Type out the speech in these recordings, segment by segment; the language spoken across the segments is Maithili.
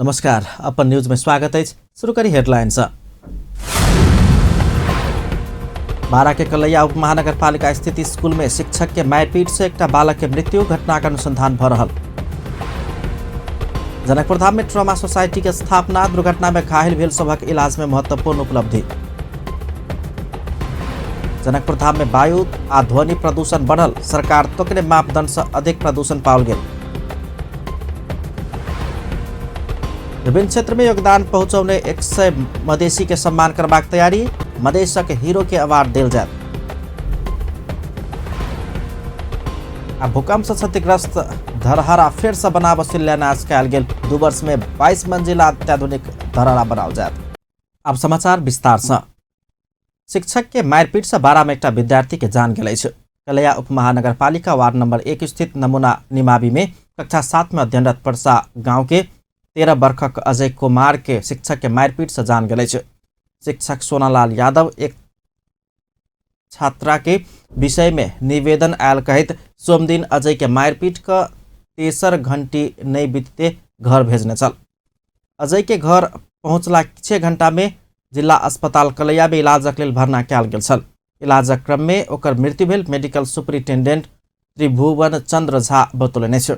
नमस्कार, अपन न्यूज में स्वागत अछि। शुरू करी हेडलाइन से। बारा के कलैया उप महानगरपालिका स्थित स्कूल में शिक्षक के मारपीट से एकटा बालक के मृत्यु, घटना के अनुसंधान भ रहल। जनकपुरधाम में ट्रॉमा सोसाइटी के स्थापना, दुर्घटना में घायल भेल सभक इलाज में महत्वपूर्ण उपलब्धि। जनकपुरधाम में वायु आ ध्वनि प्रदूषण बढ़ल, सरकार तोकने मापदंड से अधिक प्रदूषण पाओल गेल। विभिन्न क्षेत्र में योगदान पहुंचौने 100 मधेसी के सम्मान करबाक तैयारी, मधेशक हीरो के अवार्ड देल जायत। आ भूकंप से क्षतिग्रस्त धरहरा फेर से बनाबऽ शिलान्यास कयल गेल। 2 वर्ष में 22 मंजिला अत्याधुनिक धरहरा बनाओल जायत। अब समाचार विस्तार से। शिक्षक के मारपीट से 12 में एकटा विद्यार्थी के जान गेल अछि। कलैया उपमहानगरपालिका वार्ड नंबर 1 स्थित नमूना निमावी में कक्षा 7 में अध्ययनरत परसा गांव के 13 वर्षक अजय कुमार के शिक्षक के मारपीट से जान गेल अछि। शिक्षक सोनालाल यादव एक छात्रा के विषय में निवेदन आयल कहैत सोमदिन अजय के मारपीट क तेसर घंटी नहीं बीतते घर भेजने छल। अजय के घर पहुंचला 6 घंटा में जिला अस्पताल कलैया में इलाजक लेल भर्ना कयल गेल छल। इलाजक क्रम में ओकर मृत्यु भेल मेडिकल सुपरिटेंडेंट त्रिभुवन चंद्र झा बतौलनि अछि।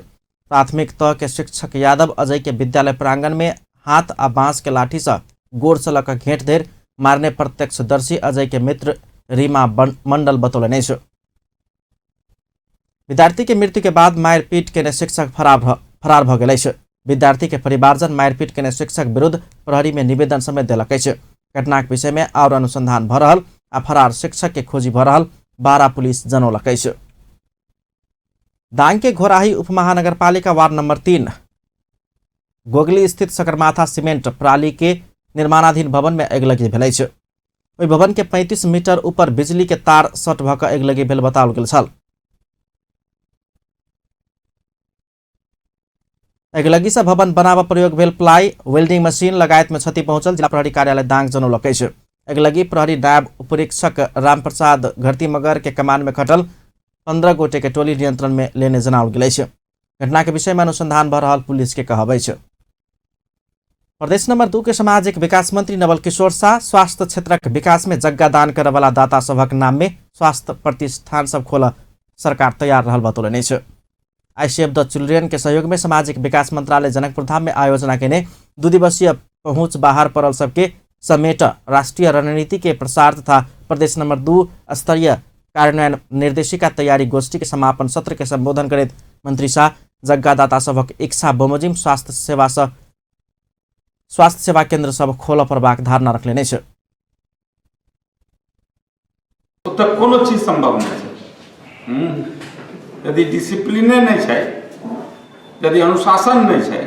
प्राथमिक तह के शिक्षक यादव अजय के विद्यालय प्रांगण में हाथ आ बांस के लाठी से गोड़ से लऽ कऽ घेंट धरि मारने प्रत्यक्षदर्शी अजय के मित्र रीमा मंडल बतौलनि अछि। विद्यार्थी के मृत्यु के बाद मारपीट केने शिक्षक फरार भऽ गेल अछि। विद्यार्थी के परिवारजन मारपीट केने शिक्षक विरुद्ध प्रहरी में निवेदन समेत देलक अछि। घटनाक विषय में और अनुसंधान भऽ रहल आ फरार शिक्षक के खोजी भऽ रहल बारा पुलिस जनौलक अछि। दांग के घोराही उपमहानगरपालिका वार्ड नंबर 3 गोगली स्थित सकरमाथा सीमेंट प्राली के निर्माणाधीन भवन में अगिलगी भेल अछि। ओहि भवन के 35 मीटर ऊपर बिजली के तार शॉर्ट भऽ कऽ अगिलगी भेल बताओल गेल छल। अगिलगी से भवन बनाबऽ प्रयोग भेल प्लाई, वेल्डिंग मशीन लगायत में क्षति पहुंचल जिला प्रहरी कार्यालय दांग जनौलक अछि। अगिलगी प्रहरी नायब उपरीक्षक रामप्रसाद घरती मगर के कमान में खटल 15 गोटे के टोली नियंत्रण में लेने जनाओल गेल अछि। घटना के विषय में अनुसंधान भऽ रहल पुलिस के कहब अछि। प्रदेश नंबर 2 के सामाजिक विकास मंत्री नवल किशोर शाह स्वास्थ्य क्षेत्रक विकास में जग्गा दान करऽ वाला दाता सभक नाम में स्वास्थ्य प्रतिष्ठान सब खोलऽ सरकार तैयार रहल बतौलनि अछि। आई सेव द चिल्ड्रेन के सहयोग में सामाजिक विकास मंत्रालय जनकपुरधाम में आयोजना केने 2 दिवसीय पहुंच बाहर पड़ल सबके समेट राष्ट्रीय रणनीति के प्रसार तथा प्रदेश नंबर 2 स्तरीय कार्यान्वयन निर्देशिका तैयारी गोष्ठी के समापन सत्र के संबोधन करैत मंत्री शाह जग्गादाता सभक इच्छा बमोजिम स्वास्थ्य सेवा केंद्र सब खोलऽ पड़बाक धारणा रखलनि अछि। ओतऽ कोनो चीज संभव नहि छै। यदि डिसिप्लिने नहि छै, यदि अनुशासन नहि छै,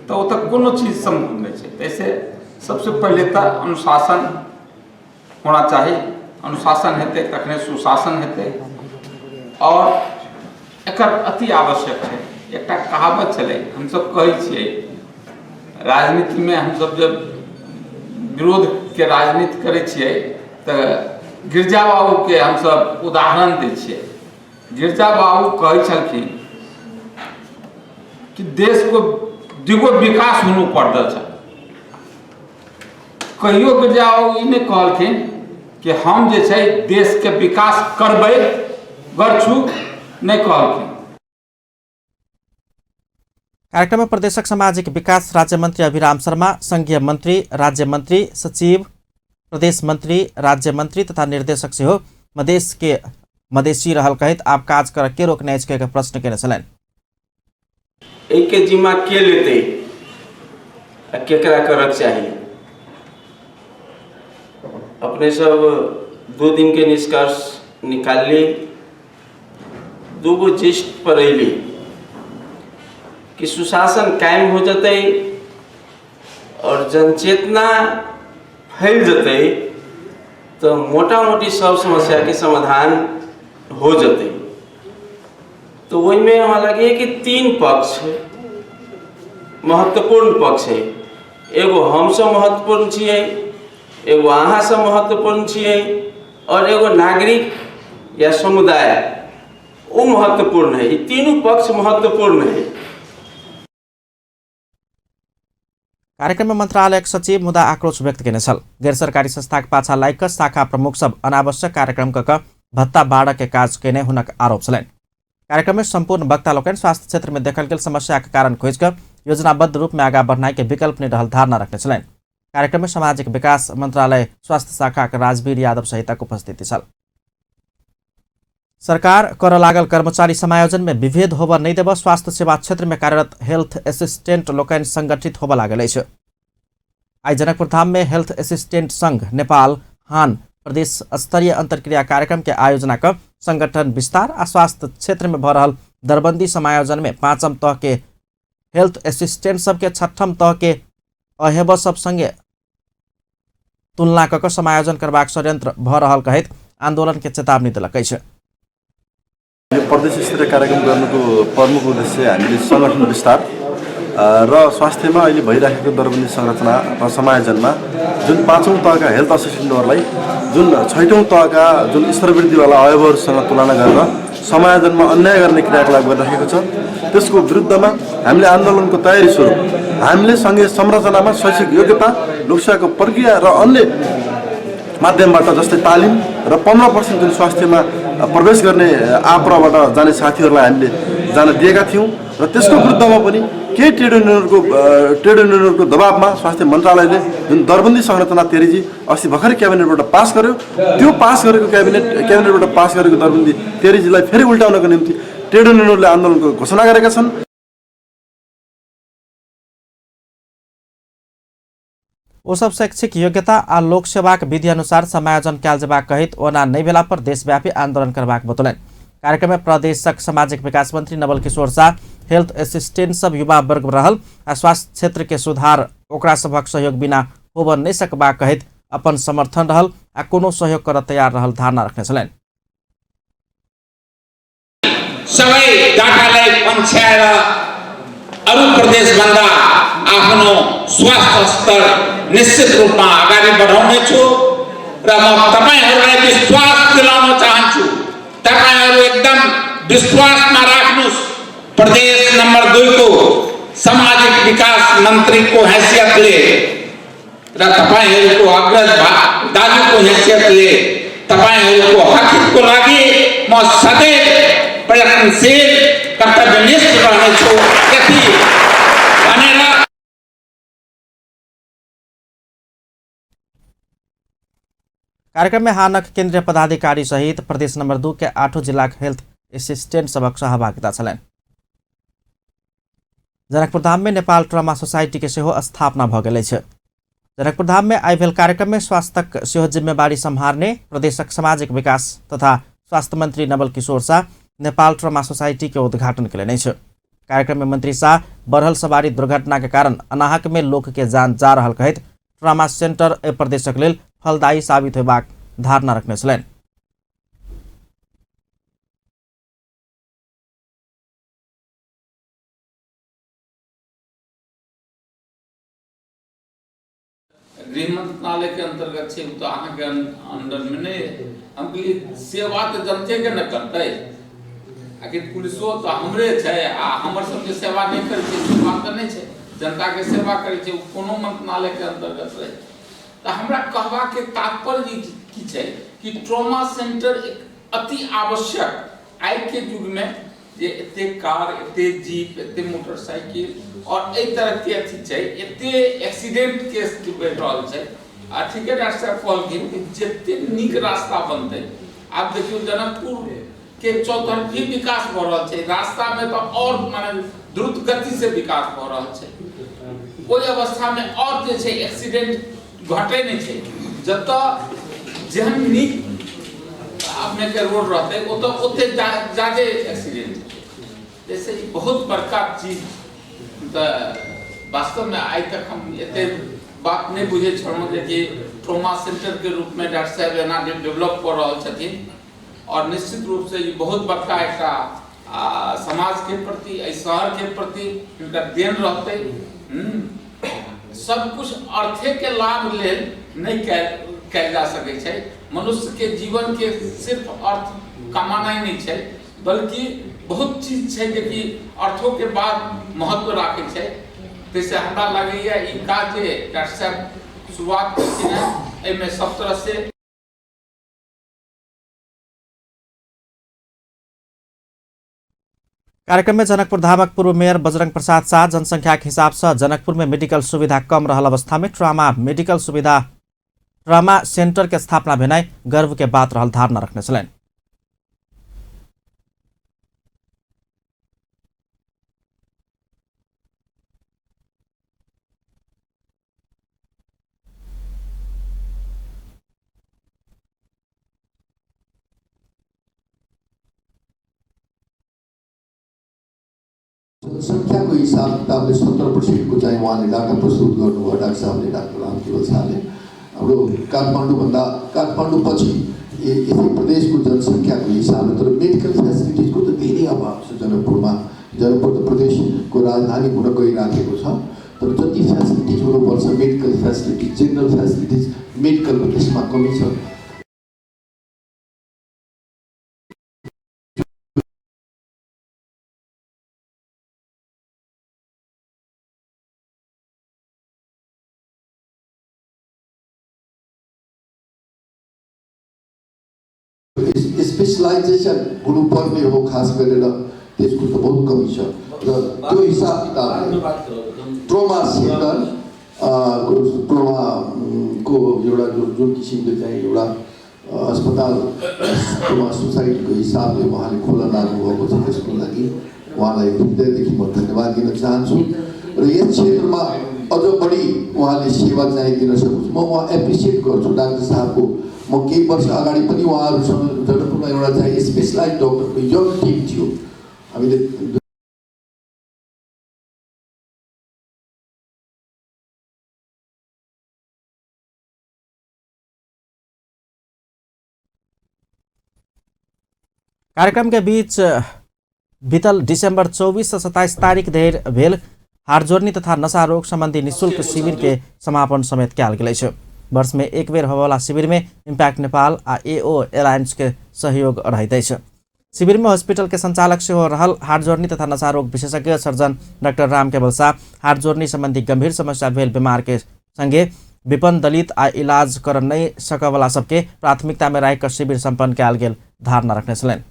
तऽ ओतऽ कोनो चीज संभव नहि छै। ताहिसँ सबसँ पहिले तऽ अनुशासन होना चाही। अनुशासन हेतै तखने सुशासन हेतै, और एकर अति आवश्यक छै। एकटा कहावत छलै, हमसब कहै छियै राजनीतिमे हमसब जब विरोधके राजनीति करै छियै तऽ गिरजा बाबूके हमसब उदाहरण दै छियै। गिरजा बाबू कहै छलखिन कि देशको दिगो विकास हुनु पर्दछ। कहियो गिरजा बाबू ई नहि कहलखिन कि हम जे छै देशके विकास करबै, गर्छु, नहि कहलखिन। कार्यक्रम में प्रदेशक सामाजिक विकास राज्य मंत्री अभिराम शर्मा, संघीय मंत्री, राज्य मंत्री, सचिव, प्रदेश मंत्री, राज्य मंत्री तथा निर्देशक सेहो मधेश के मधेसी रहल कहैत आब काज कर के रोकने अछि के प्रश्न केने छलनि। एहिके जिम्मा के लेतै आ केकरा करक चाही? अपने सब 2 दिन के निष्कर्ष निकालली, 2 गो जिस्ट पर अयली कि सुशासन कायम हो जतै और जनचेतना फैल जतै तो मोटा मोटी सब समस्या के समाधान हो जतै। तो वही में हमरा लगे कि 3 पक्ष महत्वपूर्ण पक्ष है। एगो हम सब महत्वपूर्ण छियै, एगो अहाँ सब महत्वपूर्ण छियै, और एगो नागरिक या समुदाय वो महत्वपूर्ण है। ये तीनों पक्ष महत्वपूर्ण है। कार्यक्रम में मंत्रालयक सचिव मुदा आक्रोश व्यक्त केने छल। गैर सरकारी संस्थाक पाछा लागि कऽ शाखा प्रमुख सब अनावश्यक कार्यक्रम कऽ कऽ भत्ता बाढ़ के काज केने हुनक आरोप छलनि। कार्यक्रम में सम्पूर्ण वक्ता लोकनि स्वास्थ्य क्षेत्र में देखल गेल समस्या के कारण खोजि कऽ योजनाबद्ध रूप में आगा बढ़नाइ के विकल्प नहि रहल धारणा रखने छलनि। कार्यक्रम में सामाजिक विकास मंत्रालय स्वास्थ्य शाखा के राजवीर यादव सहितक उपस्थिति छल। सरकार करऽ लागल कर्मचारी समायोजन में विभेद होबऽ नहि देबऽ स्वास्थ्य सेवा क्षेत्र में कार्यरत हेल्थ असिस्टेंट लोकनि संगठित होबऽ लागल अछि। आइ जनकपुर धाम में हेल्थ असिस्टेंट संघ नेपाल हान प्रदेश स्तरीय अंतर्क्रिया कार्यक्रम के आयोजना कऽ संगठन विस्तार आ स्वास्थ्य क्षेत्र में भऽ रहल दरबंदी समायोजन में पांचम तह के हेल्थ असिस्टेंट सबके छठम तह के अहेब सब संगे तुलना कऽ कऽ समायोजन करबाक षड्यंत्र भऽ रहल कहैत आंदोलन के चेतावनी देलक अछि। यो प्रदेश स्तरीय कार्यक्रम गर्नुको प्रमुख उद्देश्य हामीले सङ्गठन विस्तार र स्वास्थ्यमा अहिले भइराखेको दरबन्दी संरचना र समायोजनमा जुन पाँचौँ तहका हेल्थ असिस्टेन्टहरूलाई जुन छैटौँ तहका जुन स्तरवृद्धिवाला अवयवहरूसँग तुलना गरेर समायोजनमा अन्याय गर्ने क्रियाकलाप गरिराखेको छ, त्यसको विरुद्धमा हामीले आन्दोलनको तयारी स्वरूप हामीले सङ्घीय संरचनामा शैक्षिक योग्यता, लोकसेवाको प्रक्रिया र अन्य माध्यमबाट जस्तै तालिम र 15% जुन स्वास्थ्यमा प्रवेश गर्ने आप्रबाट जाने साथीहरूलाई हामीले जान दिएका थियौँ र त्यसको विरुद्धमा पनि केही ट्रेड युनियनहरूको दबावमा स्वास्थ्य मन्त्रालयले जुन दरबन्दी संरचना तेरिजी अस्ति भर्खरै क्याबिनेटबाट पास गर्यो, त्यो पास गरेको क्याबिनेटबाट पास गरेको दरबन्दी तेरिजीलाई फेरि उल्टाउनको निम्ति ट्रेड युनियनहरूले आन्दोलनको घोषणा गरेका छन्। ओ सब शैक्षिक योग्यता आ लोक सेवाक विधि अनुसार समायोजन कयल जेबाक कहैत ओना नहि भेला पर देशव्यापी आंदोलन करबाक बतौलनि। कार्यक्रम में प्रदेशक सामाजिक विकास मंत्री Naval Kishore Shah health assistant sub युवा वर्ग रहल आ स्वास्थ्य क्षेत्र के सुधार ओकरा सभक सहयोग बिना होबऽ नहि सकबाक कहैत अपन समर्थन रहल आ कोनो सहयोग करऽ तैयार रहल धारणा रखने छलनि। सबै डाटालाई पन्छ्याएर अरू प्रदेशभन्दा आफ्नो स्वास्थ्य स्तर निश्चित रूपमा अगाडि बढाउनेछु र म तपाईहरूलाई विश्वास दिलाउन चाहन्छु, तपाईहरू एकदम विश्वासमा राख्नुहोस्। प्रदेश नम्बर 2 को सामाजिक विकास मन्त्रीको हैसियतले र तपाईहरूको अग्रज दाजुको हैसियतले तपाईहरूको हकहितको लागि म सदैव प्रयत्नशील कर्तव्यनिष्ठ रहनेछु यति भनेर। कार्यक्रम में हानक केंद्रीय पदाधिकारी सहित प्रदेश नंबर 2 के 8 जिलाक हेल्थ असिस्टेंट सबक सहभागिता छलनि। जनकपुर धाम में नेपाल ट्रामा सोसाइटी के सेहो स्थापना भऽ गेल अछि। जनकपुर धाम में आइ भेल कार्यक्रम में स्वास्थ्यक सेहो जिम्मेवारी सम्हारने प्रदेशक सामाजिक विकास तथा स्वास्थ्य मंत्री नवल किशोर शाह नेपाल ट्रामा सोसाइटी के उद्घाटन केलनि अछि। कार्यक्रम में मंत्री शाह बढ़ल सवारी दुर्घटना के कारण अनाहक में लोक के जान जा रहल कहैत ट्रामा सेंटर एहि प्रदेशक लेल फलदायी साबित होयबाक धारणा रखने छलनि। गृह मंत्रालय के अंतर्गत छै, ओ तऽ अहाँके अंडर में नहीं। हम कहलियै सेवा तऽ जनते के ने करतै, आखिर पुलिसो तऽ हमरे छै आ हमर सबके सेवा नहि करै छै, से बात तऽ नहि छै। जनता के सेवा करै छै, ओ कोनो मंत्रालय के अंतर्गत रहै। तऽ हमरा कहबाके तात्पर्य की छै कि ट्रॉमा सेंटर एक अति आवश्यक आइके युगमे जे एते कार, एते जीप, एते मोटरसाइकिल और एहि तरहके अथी छै, एते एक्सीडेंट केस बढ़ि रहल छै। आ ठीके डॉक्टर साहब कहलखिन कि जते नीक रास्ता बनतै, आब देखियौ जनकपुर के चौतरफी विकास भऽ रहल छै, रास्तामे तऽ और माने द्रुत गति से विकास भऽ रहल छै। ओहि अवस्थामे और जे छै एक्सीडेंट घटै नहि छै। जतऽ जेहन नीक अपनेके रोड रहतै ओतऽ ओते जादे एक्सीडेंट हेतै। जैसे ई बहुत बड़का चीज तऽ वास्तवमे आइ तक हम एते बात नहि बुझै छलहुँ जे कि ट्रॉमा सेंटरके रूपमे डॉक्टर साहेब एना डेवलप कऽ रहल छथिन और निश्चित रूप से ई बहुत बड़का एकटा समाजके प्रति, एहि शहरके प्रति हिनकर देन रहतै। सब कुछ अर्थे के लाभ लेल नहि कयल जा सकै छै। मनुष्य के जीवन के सिर्फ अर्थ कमानाइ नहि छै, बल्कि बहुत चीज छै जे कि अर्थो के बाद महत्व राखै छै। ताहिसँ हमरा लगैए ई काज जे डॉक्टर साहब शुरुआत केलखिन हेँ, एहिमे सब तरहसँ कार्यक्रम में जनकपुर धामक पूर्व मेयर बजरंग प्रसाद शाह जनसंख्या के हिसाब से जनकपुर में मेडिकल सुविधा कम रहल अवस्था में ट्रामा मेडिकल सुविधा ट्रामा सेंटर के स्थापना भेनाइ गर्व के बात रहल धारणा रखने छलनि। जनसङ्ख्याको हिसाब किताबले 17% चाहिँ उहाँले डाटा प्रस्तुत गर्नुभयो। डाक्टर साहबले, डाक्टर रामकेवल शाहले हाम्रो काठमाडौँभन्दा काठमाडौँ पछि यसै प्रदेशको जनसङ्ख्याको हिसाबले, तर मेडिकल फेसिलिटिजको त धेरै अभाव छ जनकपुरमा। जनकपुर त प्रदेशको राजधानी हुन गइराखेको छ, तर जति फेसिलिटिज हुनुपर्छ मेडिकल फेसिलिटिज, जेनरल फेसिलिटिज मेडिकलको त्यसमा कमी छ। स्पेसलाइजेसन हुनुपर्ने हो खास गरेर, त्यसको त बहुत कमी छ र त्यो हिसाब किताबले ट्रोमा सेन्टर, ट्रोमा को एउटा जुन किसिमले चाहिँ एउटा अस्पताल ट्रोमा सोसाइटीको हिसाबले उहाँले खोल्न लाग्नुभएको छ, त्यसको लागि उहाँलाई हृदयदेखि म धन्यवाद दिन चाहन्छु र यस क्षेत्रमा अझ बढी उहाँले सेवा चाहिँ दिन सकोस्, म उहाँ एप्रिसिएट गर्छु डाक्टर साहबको। म केही वर्ष अगाडि पनि उहाँहरूसँग जनकपुरमा एउटा चाहिँ स्पेसलाइज डक्टरको यङ टिम थियो, हामीले कार्यक्रम के बीच बीतल डिसेंबर 24 से 27 तारीख धरि भेल हाड़ जोड़नी तथा नशा रोग संबंधी निःशुल्क शिविर के समापन समेत कयल गेल अछि। वर्ष में एक बेर होबयवला शिविर में इम्पैक्ट नेपाल आ एओ एलायंस के सहयोग रहैत अछि। शिविर में हॉस्पिटल के संचालक सेहो रहल हाड़ जोड़नी तथा नशा रोग विशेषज्ञ सर्जन डॉक्टर रामकेवल शाह हाड़ जोड़नी संबंधी गंभीर समस्या भेल बीमार के संगे विपन्न दलित आ इलाज कर नहि सकयवला सबके प्राथमिकता में राखि कऽ शिविर सम्पन्न कयल गेल धारणा रखने छलनि।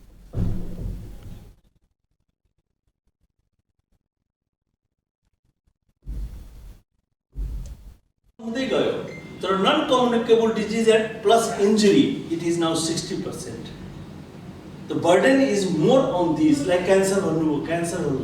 हुँदै गयो, तर non communicable disease and plus injury it is now 60%। The burden is more on this, like cancer भन्नुभयो, क्यान्सरहरू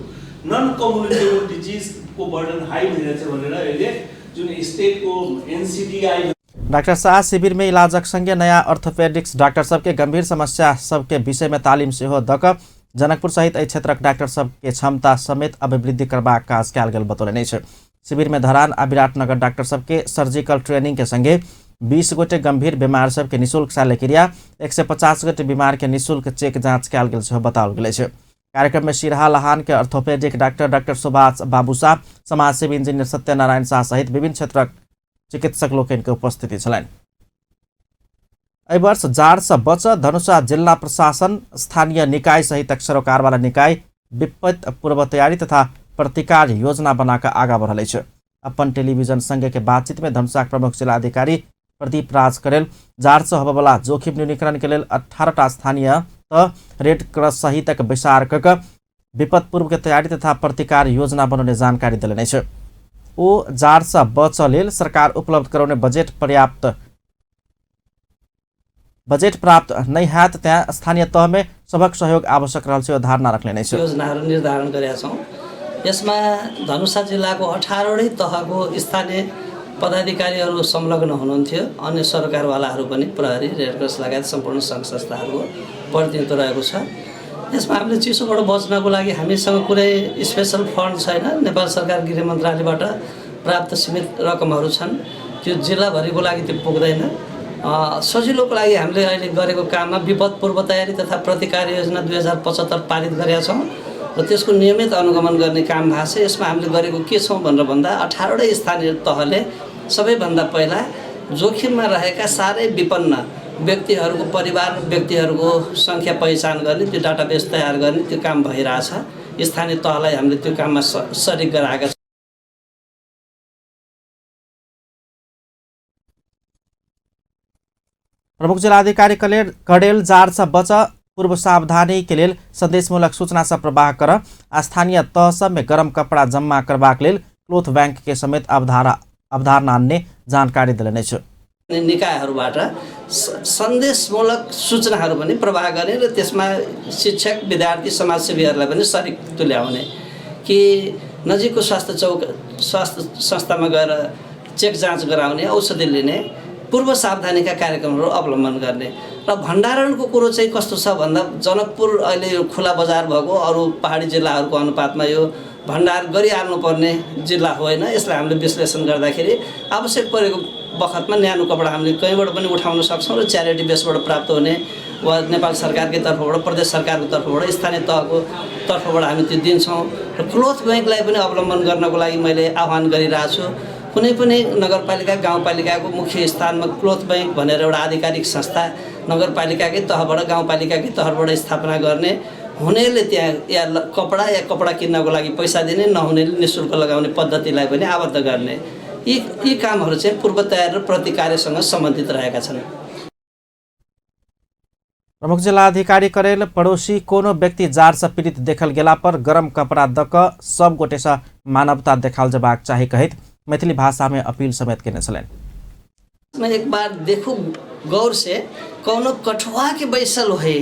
नन कम्युनिकेबल डिजिजको बर्डन हाई भइरहेछ भनेर अहिले जुन स्टेटको एनसिडिआई। डाक्टर शाह शिविर में इलाजक संगे नया ऑर्थोपेडिक्स डॉक्टर सबके गंभीर समस्या सबके विषय में तालीम सेहो दऽ कऽ जनकपुर सहित एहि क्षेत्रक डॉक्टर सबके क्षमता समेत अभिवृद्धि करबाक काज कयल गेल बतौलनि अछि। शिविर में धरान आ विराटनगर डॉक्टर सबके सर्जिकल ट्रेनिंग के संगे 20 गोटे गंभीर बीमार सबके निःशुल्क शल्यक्रिया, 150 गोटे बीमार के निःशुल्क चेक जांच कयल गेल सेहो बताओल गेल अछि। कार्यक्रम में सिरहा लहान के ऑर्थोपेडिक डॉक्टर डॉक्टर सुभाष बाबू शाह, समाजसेवी इंजीनियर सत्यनारायण शाह सहित विभिन्न क्षेत्रक चिकित्सक लोकनि के उपस्थिति छलनि। एहि वर्ष जाड़ से बच धनुषा जिल्ला प्रशासन, स्थानीय निकाय सहितक सरोकारवाला निकाय विपत्ति पूर्व तैयारी तथा प्रतिकार योजना बनाकर आगा बढ़ल अछि। अपन टेलीविजन संगे के बातचीत में धनुषाक प्रमुख जिलाधिकारी प्रदीप राज करेल जाड़ से होबयवला जोखिम न्यूनीकरण के लेल 18टा स्थानीय तह रेड क्रॉस सहितक बैसार कऽ कऽ विपद पूर्व के तैयारी तथा प्रतिकार योजना बनौने जानकारी देलनि अछि। ओ जाड़ से बचऽ लेल सरकार उपलब्ध करौने बजेट प्राप्त नहि हैत तें स्थानीय तह में सभक सहयोग आवश्यक रहल सेहो धारणा रखलनि अछि। योजनाहरू निर्धारण गरेका छौँ। यसमा धनुषा जिल्लाको 18वटै तहको स्थानीय पदाधिकारीहरू संलग्न हुनुहुन्थ्यो। अन्य सरकारवालाहरू पनि, प्रहरी, रेड क्रस लगायत सम्पूर्ण सङ्घ संस्थाहरूको प्रतिनिधित्व रहेको छ। यसमा हामीले चिसोबाट बच्नको लागि हामीसँग कुनै स्पेसल फन्ड छैन। नेपाल सरकार गृह मन्त्रालयबाट प्राप्त सीमित रकमहरू छन्, त्यो जिल्लाभरिको लागि त्यो पुग्दैन। सजिलोको लागि हामीले अहिले गरेको काममा विपद पूर्व तयारी तथा प्रतिकार योजना 2075 पारित गरेका छौँ र त्यसको नियमित अनुगमन गर्ने काम भएको छ। यसमा हामीले गरेको के छौँ भनेर भन्दा 18वटै स्थानीय तहले सबैभन्दा पहिला जोखिममा रहेका साह्रै विपन्न व्यक्तिहरूको परिवार व्यक्तिहरूको सङ्ख्या पहिचान गर्ने, त्यो डाटाबेस तयार गर्ने त्यो काम भइरहेछ। स्थानीय तहलाई हामीले त्यो काममा सरिक गराएका छौँ। प्रमुख जिलाधिकारी कडेल जाड़ से बच पूर्व सावधानी के लेल संदेशमूलक सूचना सब प्रवाह कर स्थानीय तह सब में गरम कपड़ा जम्मा करबाक लेल क्लोथ बैंक के समेत अवधारणा अन्य जानकारी देलनि अछि। निकायहरूबाट सन्देशमूलक सूचनाहरू पनि प्रवाह गर्ने र त्यसमा शिक्षक, विद्यार्थी, समाजसेवीहरूलाई पनि सरिक तुल्याउने कि नजिकको स्वास्थ्य चौक, स्वास्थ्य संस्थामा गएर चेक जाँच गराउने, औषधि लिने, पूर्व सावधानीका कार्यक्रमहरू अवलम्बन गर्ने। र भण्डारणको कुरो चाहिँ कस्तो छ भन्दा जनकपुर अहिले यो खुला बजार भएको अरू पहाडी जिल्लाहरूको अनुपातमा यो भण्डार गरिहाल्नुपर्ने जिल्ला होइन। यसलाई हामीले विश्लेषण गर्दाखेरि आवश्यक परेको बखतमा न्यानो कपडा हामीले कहीँबाट पनि उठाउन सक्छौँ र च्यारिटी बेसबाट प्राप्त हुने वा नेपाल सरकारकै तर्फबाट, प्रदेश सरकारको तर्फबाट, स्थानीय तहको तर्फबाट हामी त्यो दिन्छौँ। र क्लोथ ब्याङ्कलाई पनि अवलम्बन गर्नको लागि मैले आह्वान गरिरहेको छु। कुनै पनि नगरपालिका, गाउँपालिकाको मुख्य स्थानमा क्लोथ ब्याङ्क भनेर एउटा आधिकारिक संस्था नगरपालिकाकै तहबाट, गाउँपालिकाकै तहबाट स्थापना गर्ने, हुनेले त्यहाँ या कपडा या कपडा किन्नको लागि पैसा दिने, नहुनेले निःशुल्क लगाउने पद्धतिलाई पनि आबद्ध गर्ने, यी यी कामहरू चाहिँ पूर्व तयारी र प्रतिकार्यसँग सम्बन्धित रहेका छन्। प्रमुख जिलाधिकारी करेल पड़ोसी कोनो व्यक्ति जाड़ से पीड़ित देखल गेला पर गरम कपड़ा दऽ कऽ सब गोटे से मानवता देखाल जबाक चाही कहैत मैथिली भाषा में अपील समेत केने छलनि। मैं एक बार देखू गौर से, कौनो कठुआ के बैसल होए,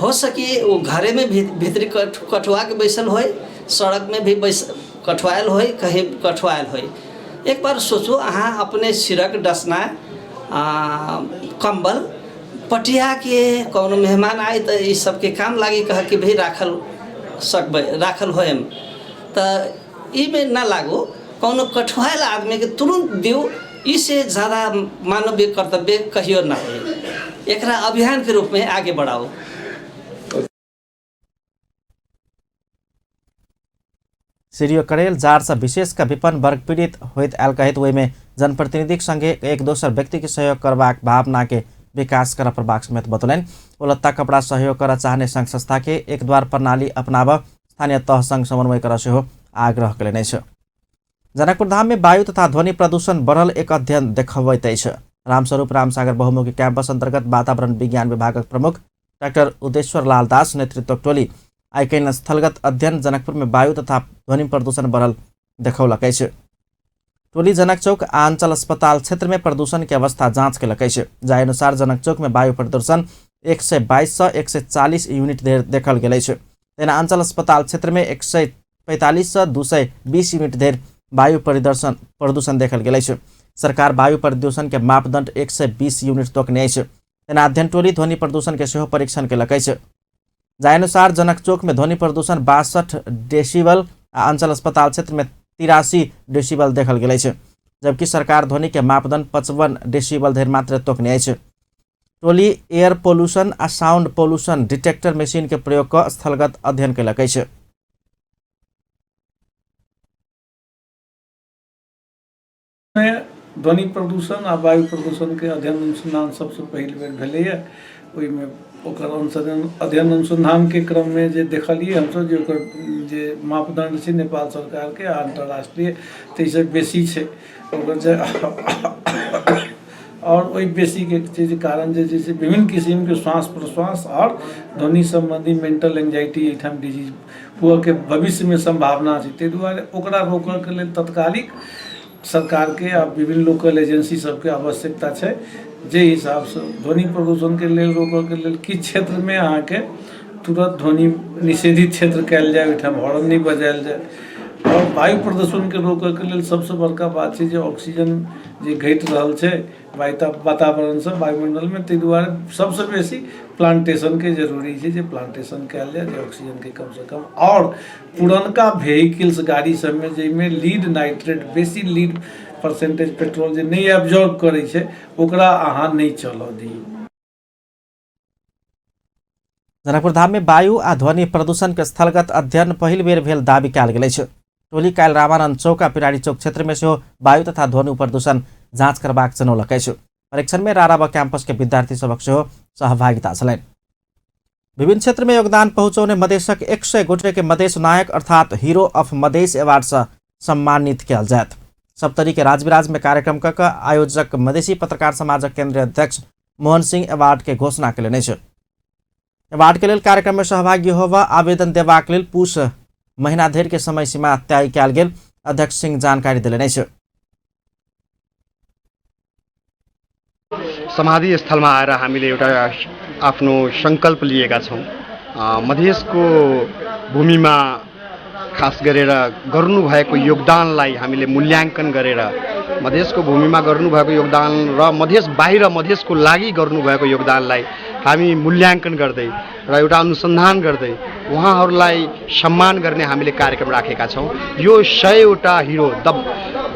हो सके वो घरे में भीतरी कठुआ के बैसल होए, सड़क में भी बैस कठुआयल होए, कहीं कठुआयल होए। एक बार सोचो, अहाँ अपने सिरक डसना कंबल पटिया के कौनो मेहमान आए तो ई सबके काम लागी कह के भी राखल सकबै, राखल होएम, त ई में ना लागो कौनो कठुआयल आदमी के तुरंत दियो। इससे ज़्यादा मानवीय कर्तव्य कहियो ना होए। एकरा अभियान के रूप में आगे बढ़ाओ। सीडीओ करेल जाड़ से विशेष का विपन्न वर्ग पीड़ित होइत आयल कहैत ओहिमे जनप्रतिनिधिक संगे एक दोसर व्यक्ति के सहयोग करबाक भावना के विकास करऽ पड़बाक समेत बतौलनि। ओ लत्ता कपड़ा सहयोग करऽ चाहने संघ संस्था के एक द्वार प्रणाली अपनाबऽ स्थानीय तह संग समन्वय करऽ सेहो आग्रह कयलनि अछि। जनकपुर धाम में वायु तथा ध्वनि प्रदूषण बढ़ल एक अध्ययन देखबैत अछि। रामस्वरूप रामसागर बहुमुखी कैंपस अंतर्गत वातावरण विज्ञान विभागक प्रमुख डाक्टर उदेश्वर लाल दास नेतृत्वक टोली आइ कयने स्थलगत अध्ययन जनकपुर में वायु तथा ध्वनि प्रदूषण बढ़ल देखौलक अछि। टोली जनक चौक आ अंचल अस्पताल क्षेत्र में प्रदूषण के अवस्था जाँच केलक अछि। जाहि अनुसार जनक चौक में वायु प्रदूषण 122 से 140 यूनिट धरि देखल गेल अछि। तहिना अंचल अस्पताल क्षेत्र में 145 से 220 यूनिट धरि वायु प्रदूषण देखल गेल अछि। सरकार वायु प्रदूषण के मापदंड 120 यूनिट तोकने अछि। तहिना अध्ययन टोली ध्वनि प्रदूषण के सेहो परीक्षण केलक अछि। जाहि अनुसार जनक चौक में ध्वनि प्रदूषण 62 डेसिबल आ अंचल अस्पताल क्षेत्र में 83 डेसिबल देखल गेल अछि, जबकि सरकार ध्वनि के मापदंड 55 डेसिबल धरि मात्र तोकने अछि। टोली एयर पोल्यूशन आ साउंड पोल्यूशन डिटेक्टर मशीन के प्रयोग कऽ स्थलगत अध्ययन केलक अछि। ध्वनि प्रदूषण आ वायु प्रदूषण के अध्ययन अनुसंधान सबसे पहिल बेर भेलैए। ओहिमे ओकर अध्ययन अनुसंधान के क्रम में जे देखलियै हमसब जे ओकर जे मापदंड छै नेपाल सरकार के आ अंतर्राष्ट्रीय ताहिसँ बेसी छै ओकर जे और ओहि बेसीके छै जे कारण जे छै से विभिन्न किसिमके श्वास प्रश्वास और ध्वनि सम्बन्धी मेंटल एंजाइटी एहिठाम डिजीज हुअके भविष्यमे सम्भावना छै। ताहि दुआरे ओकरा रोकऽके लेल तत्कालिक सरकारके आ विभिन्न लोकल एजेंसी सबके आवश्यकता छै। जे हिसाबसँ ध्वनि प्रदूषणके लेल रोकऽके लेल किछु क्षेत्रमे अहाँके तुरंत ध्वनि निषेधित क्षेत्र कयल जाय, ओहिठाम हॉर्न नहि बजायल जाय। आओर वायु प्रदूषणके रोकऽके लेल सबसँ बड़का बात छै जे ऑक्सीजन जे घटि रहल छै वातावरणसँ वायुमण्डलमे, ताहि दुआरे सबसँ बेसी प्लांटेशनके जरूरी छै जे प्लांटेशन कयल जाय जे ऑक्सीजनके कमसँ कम। आओर पुरनका वेहिकल्स गाड़ी सबमे जाहिमे लीड नाइट्रेट बेसी लीड परसेंटेज पेट्रोल जे नहि एब्जॉर्ब करै छै ओकरा अहाँ नहि चलऽ दियौ। जनकपुर धाम में वायु आ ध्वनि प्रदूषण के स्थलगत अध्ययन पहिल बेर भेल दावी कयल गेल अछि। टोली काल्हि रामानंद चौक आ पिरारी चौक क्षेत्र में सेहो वायु तथा ध्वनि प्रदूषण जाँच करबाक जनौलक अछि। परीक्षण में राराबा कैंपस के विद्यार्थी सभक सेहो सहभागिता छलनि। विभिन्न क्षेत्र में योगदान पहुँचौने मधेशक 100 गोटे के मधेश नायक अर्थात हीरो ऑफ मधेश अवार्ड से सम्मानित कयल जायत। सप्तरी के राजविराज में कार्यक्रम क आयोजक मधेसी पत्रकार समाजक केंद्रीय अध्यक्ष मोहन सिंह अवार्ड के घोषणा केलनि अछि। अवार्ड के लेल कार्यक्रम में सहभागी होबऽ आवेदन देबाक लेल पुस महीना धरि के समय सीमा तय कयल गेल अध्यक्ष सिंह जानकारी देलनि अछि। समाधि स्थलमा आएर हामीले एउटा आफ्नो संकल्प लिएका छौँ। मधेसको भूमिमा खास गरेर गर्नुभएको योगदानलाई हामीले मूल्याङ्कन गरेर मधेसको भूमिमा गर्नुभएको योगदान र मधेस बाहिर मधेसको लागि गर्नुभएको योगदानलाई हामी मूल्याङ्कन गर्दै र एउटा अनुसन्धान गर्दै उहाँहरूलाई सम्मान गर्ने हामीले कार्यक्रम राखेका छौँ। यो 100वटा hero, the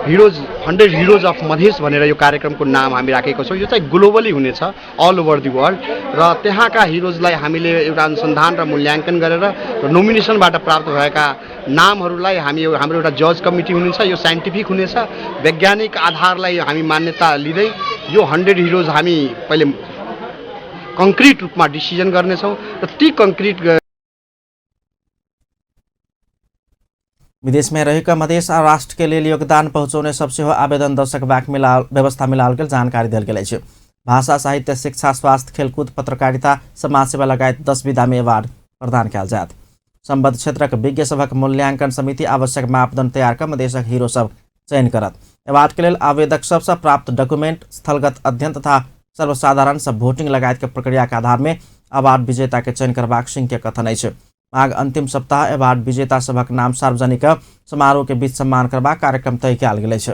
heroes, 100 heroes of Madhes भनेर यो कार्यक्रमको नाम हामी राखेको छौँ। यो चाहिँ ग्लोबली हुनेछ, अल ओभर the world, र त्यहाँका हिरोजलाई हामीले एउटा अनुसन्धान र मूल्याङ्कन गरेर र नोमिनेसनबाट प्राप्त भएका नामहरूलाई हामी हाम्रो एउटा जज कमिटी हुनेछ, यो साइन्टिफिक हुनेछ, वैज्ञानिक आधारलाई हामी मान्यता लिँदै यो 100 हिरोज हामी पहिले कङ्क्रिट रूपमा डिसिजन गर्नेछौँ र ती कङ्क्रिट विदेश में रहिक मधेस आ राष्ट्र के लेल योगदान पहुँचौने सब सेहो आवेदन दऽ सकबाक व्यवस्था मिलाओल गेल जानकारी देल गेल अछि। भाषा, साहित्य, शिक्षा, स्वास्थ्य, खेलकूद, पत्रकारिता, समाजसेवा लगायत 10 विधा में अवार्ड प्रदान कयल जायत। सम्बद्ध क्षेत्रक विज्ञ सभक मूल्यांकन समिति आवश्यक मापदंड तैयार कऽ मधेसक हीरो सब चयन करत। अवार्ड के लेल आवेदक सबसँ प्राप्त डॉक्यूमेंट, स्थलगत अध्ययन तथा सर्वसाधारण सब वोटिंग लगायत के प्रक्रिया के आधार में अवार्ड विजेता के चयन करबाक सिंह के कथन अछि। माघ अंतिम सप्ताह अवार्ड विजेता सभक नाम सार्वजनिक समारोह के बीच सम्मान करबाक कार्यक्रम तय कयल गेल अछि।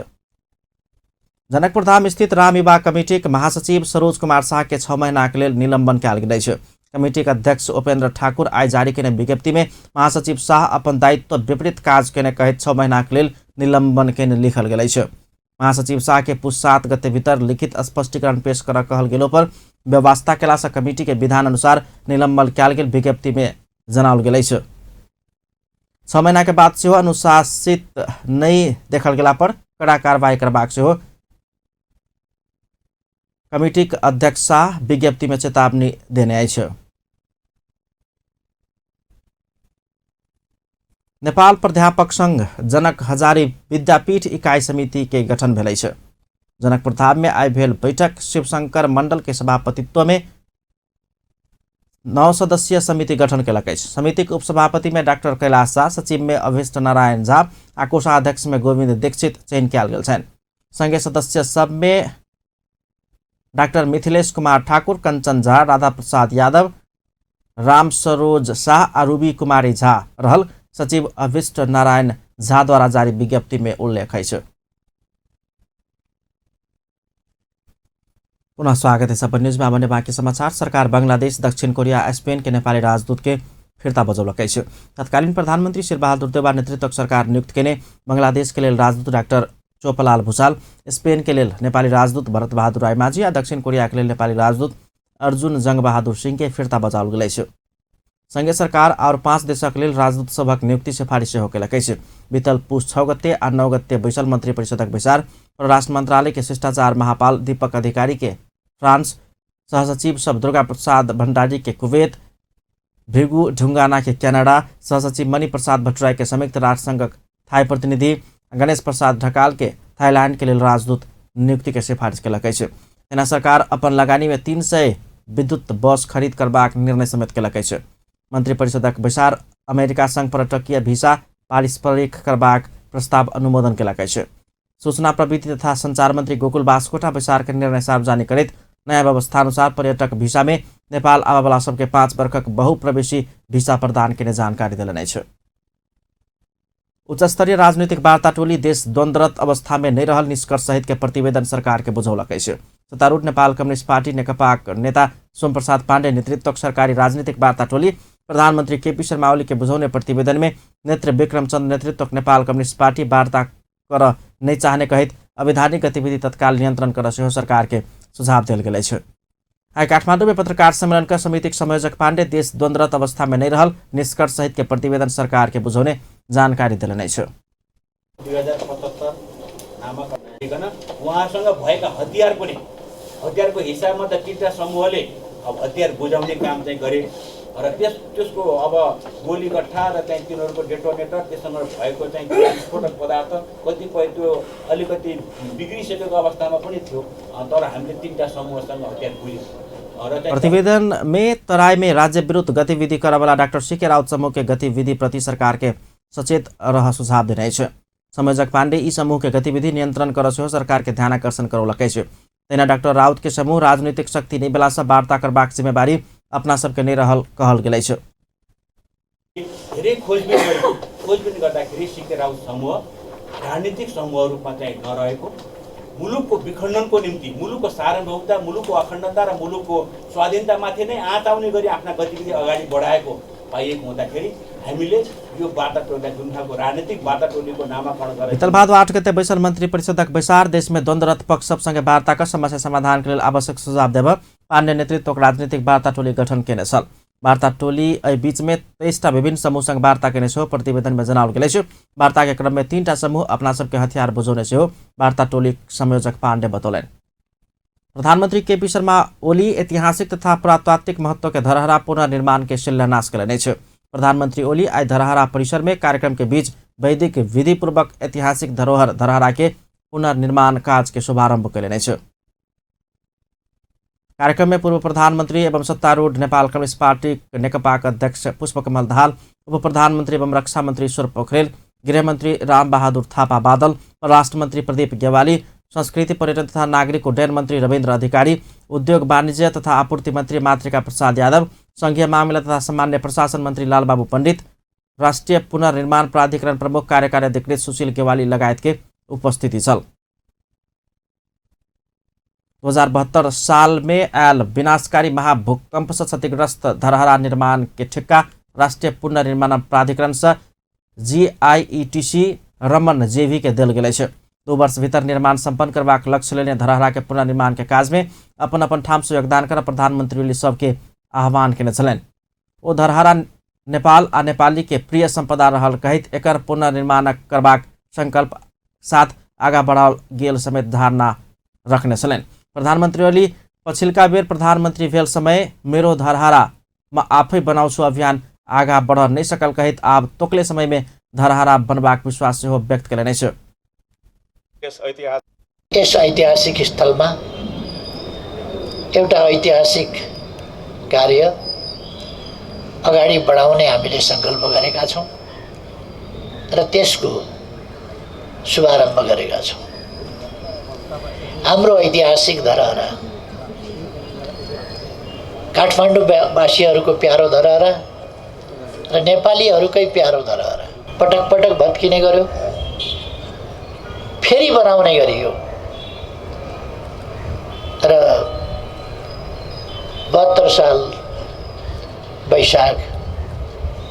जनकपुर धाम स्थित राम विवाह कमिटीक महासचिव सरोज कुमार शाह के 6 महीना के लेल निलंबन कयल गेल अछि। कमिटीक अध्यक्ष उपेंद्र ठाकुर आइ जारी केने विज्ञप्ति में महासचिव शाह अपन दायित्व विपरीत काज केने कहैत 6 महीना के लेल निलंबन केने लिखल गेल अछि। महासचिव शाह के पुस 7 गते भीतर लिखित स्पष्टीकरण पेश कर कहल गेलो पर व्यवस्था केला से कमिटी के विधान अनुसार निलंबन कयल गेल विज्ञप्ति में जनाओल गेल अछि। 6 महीना के बाद सेहो अनुशासित नहि देखल गेला पर कड़ा कार्रवाई करबाक सेहो कमिटीक अध्यक्ष शाह विज्ञप्ति में चेतावनी देने अछि। नेपाल प्राध्यापक संघ जनक हजारी विद्यापीठ इकाई समिति के गठन भेल अछि। जनकपुर धाम में आइ भेल बैठक शिवशंकर मंडल के सभापतित्व में 9 सदस्यीय समिति गठन केलक अछि। समितिक उपसभापति में डाक्टर कैलाश झा, सचिव में अभिष्ट नारायण झा आ कोषाध्यक्ष में गोविंद दीक्षित चयन कयल गेल छनि। संगे सदस्य सब में डाक्टर मिथिलेश कुमार ठाकुर, कंचन झा, राधा प्रसाद यादव, राम सरोज शाह आ रूबी कुमारी झा रहल सचिव अभिष्ट नारायण झा द्वारा जारी विज्ञप्ति में उल्लेख अछि। पुनः स्वागत है सपन न्यूज में। अब बाँकी समाचार। सरकार बांग्लादेश, दक्षिण कोरिया, स्पेन के नेपाली राजदूत के फिर्ता बजौलक अछि। तत्कालीन प्रधानमन्त्री शेरबहादुर देउवा नेतृत्वक सरकार नियुक्त केने बांग्लादेश के लेल राजदूत डाक्टर चोपलाल भूषाल, स्पेन के लेल नेपाली राजदूत भरत बहादुर रायमाझी आ दक्षिण कोरिया के लेल नेपाली राजदूत अर्जुन जंगबहादुर सिंह के फिर्ता बजाओल गेल अछि। संगे सरकार और 5 देशक लेल राजदूत सभक नियुक्ति सिफारिश सेहो केलक अछि। बीतल पुस 6 गते आ 9 गते बैसल मंत्री परिषदक बैसार परराष्ट्र मंत्रालय के शिष्टाचार महापाल दीपक अधिकारी के फ्रांस, सहसचिव सब दुर्गा प्रसाद भंडारी के कुवैत, भृगु ढुंगाना के कनाडा, सहसचिव मणि प्रसाद भट्टराई के संयुक्त राष्ट्र संघक थाई प्रतिनिधि गणेश प्रसाद ढकाल के थाईलैंड के लेल राजदूत नियुक्ति के सिफारिश केलक अछि। एना सरकार अपन लगानी में 300 विद्युत बस खरीद करबाक निर्णय समेत केलक अछि। मंत्रिपरिषदक बैसार अमेरिका संघ पर्यटकीय भिसा पारस्परिक करबाक प्रस्ताव अनुमोदन केलक अछि। सूचना प्रविधि तथा संचार मंत्री गोकुल बास्कोटा बैसार के निर्णय सार्वजनिक करैत नयाँ व्यवस्था अनुसार पर्यटक भिसा में नेपाल आबयवला सबके 5 वर्षक बहुप्रवेशी भिसा प्रदान केने जानकारी देलनि अछि। उच्चस्तरीय राजनीतिक वार्ता टोली देश द्वन्द्वरत अवस्था में नहि रहल निष्कर्ष सहित के प्रतिवेदन सरकार के बुझौलक अछि। सत्तारूढ़ नेपाल कम्युनिस्ट पार्टी नेकपाक नेता सोमप्रसाद पाण्डे नेतृत्वक सरकारी राजनीतिक वार्ता टोली प्रधानमन्त्री केपी शर्मा ओली के बुझौने प्रतिवेदन में नेत्र विक्रम चन्द नेतृत्वक नेपाल कम्युनिस्ट पार्टी वार्ता कर नहि चाहने कहैत अवैधानिक गतिविधि तत्काल नियन्त्रण कर सेहो सरकार के सुझाव देल गेल अछि। आइ काठमाडौँ में पत्रकार सम्मेलन क समितिक संयोजक पाण्डे देश द्वन्द्वरत अवस्था में नहि रहल निष्कर्ष सहित के प्रतिवेदन सरकार के बुझौने जानकारी देलनि अछि। 2075 आमा उहाँसँग भएका हतियार पनि हतियारको हिसाबमा त तिनवटा समूहले अब हतियार बुझाउने काम चाहिँ गरे। र त्यसको अब गोली गट्ठा र चाहिँ तिनीहरूको डेटोनेटर त्यससँग भएको चाहिँ विस्फोटक पदार्थ कतिपय त्यो अलिकति बिग्रिसकेको अवस्थामा पनि थियो, तर हामीले 3टा समूहसँग हतियार पुग्यौँ। प्रतिवेदन में तराई में राज्य विरुद्ध गतिविधि करवाला डाक्टर सीके राउत समूह के गतिविधि प्रति सरकार के सचेत रह सुझाव देने अछि। संयोजक पांडे ई समूह के गतिविधि नियंत्रण कर सेहो सरकार के ध्यान आकर्षण करौलक अछि। तहिना डाक्टर राउत के समूह राजनीतिक शक्ति नहि भेला सँ वार्ता करबाक जिम्मेवारी अपना सबके नहि रहल कहल गेल अछि। धेरै खोजबिन गर्दाखेरि सीके राउत समूह राजनीतिक समूह रूपमा चाहिँ नरहेको, मुलुकको विखण्डनको निम्ति, मुलुकको सार्वभौमता, मुलुकको अखण्डता र मुलुकको स्वाधीनतामाथि नै आँच आउने गरी आफ्ना गतिविधि अगाडि बढाएको पाइएको हुँदाखेरि हामीले यो वार्ता टोलीलाई जुन खालको राजनीतिक वार्ता टोलीको नामाकरण गरेर बितल भादो 8 गते बैसल मन्त्री परिषदक बैसार देश में द्वन्द्वरत पक्ष सबसँगे वार्ताक समस्या समाधान के लेल आवश्यक सुझाव देब पाण्डे नेतृत्वक राजनीतिक वार्ता टोली गठन केने छल। वार्ता टोली एहि बीच में 23टा विभिन्न समूहसँग वार्ता केने सेहो प्रतिवेदन में जनाओल गेल अछि। वार्ता के क्रम में 3टा समूह अपना सबके हथियार बुझौने सेहो वार्ता टोली संयोजक पाण्डे बतौलनि। प्रधानमंत्री केपी शर्मा ओली ऐतिहासिक तथा पुरातात्विक महत्व के धरहरा पुनर्निर्माण के शिलान्यास कयलनि अछि। प्रधानमंत्री ओली आइ धरहरा परिसर में कार्यक्रम के बीच वैदिक विधिपूर्वक ऐतिहासिक धरोहर धरहरा के पुनर्निर्माण काज के शुभारंभ कयलनि अछि। कार्यक्रम में पूर्व प्रधानमंत्री एवं सत्तारूढ़ नेपाल कम्युनिस्ट पार्टी नेकपाक अध्यक्ष पुष्पकमल दाहाल, उप प्रधानमंत्री एवं रक्षा मंत्री ईश्वर पोखरेल, गृहमंत्री रामबहादुर थापा बादल, परराष्ट्र मंत्री प्रदीप गेवाली, संस्कृति पर्यटन तथा नागरिक उड्डयन मंत्री रविन्द्र अधिकारी, उद्योग वाणिज्य तथा आपूर्ति मंत्री मातृका प्रसाद यादव, संघीय मामिला तथा सामान्य प्रशासन मंत्री लालबाबू पंडित, राष्ट्रीय पुनर्निर्माण प्राधिकरण प्रमुख कार्यकारी अधिकृत सुशील गेवाली लगायत के उपस्थिति छल। 2072 साल में आयल विनाशकारी महाभूकंप से क्षतिग्रस्त धरहरा निर्माण के ठेक्का राष्ट्रीय पुनर्निर्माण प्राधिकरण से जीआईईटीसी रमन जेवी के देल गेल अछि। 2 वर्ष भीतर निर्माण संपन्न करबाक लक्ष्य लेने धरहरा के पुनर्निर्माण के काज में अपन अपन ठाम से योगदान कर प्रधानमंत्री ओली सबके आह्वान केने छलनि। ओ धरहरा नेपाल आ नेपाली के प्रिय संपदा रहल कहैत एकर पुनर्निर्माण करबाक संकल्प साथ आगा बढ़ाओल गेल समेत धारणा रखने छलनि। प्रधानमंत्री ओली पछिल्का बेर प्रधानमंत्री भेल समय मेरो धरहरा म आफै बनाउँछु अभियान आगा बढ़ नहि सकल कहैत आब तोकले समय में धरहरा बनबाक विश्वास सेहो व्यक्त कयलनि अछि। यस ऐतिहासिक स्थलमा एउटा ऐतिहासिक कार्य अगाडि बढाउने हामीले संकल्प गरेका छौँ र त्यसको शुभारम्भ गरेका छौँ। हाम्रो ऐतिहासिक धरहरा, काठमाडौँवासीहरूको प्यारो धरहरा र नेपालीहरूकै प्यारो धरहरा पटक पटक भत्किने गर्यो, फेरि बनाउने गरियो र 72 साल वैशाख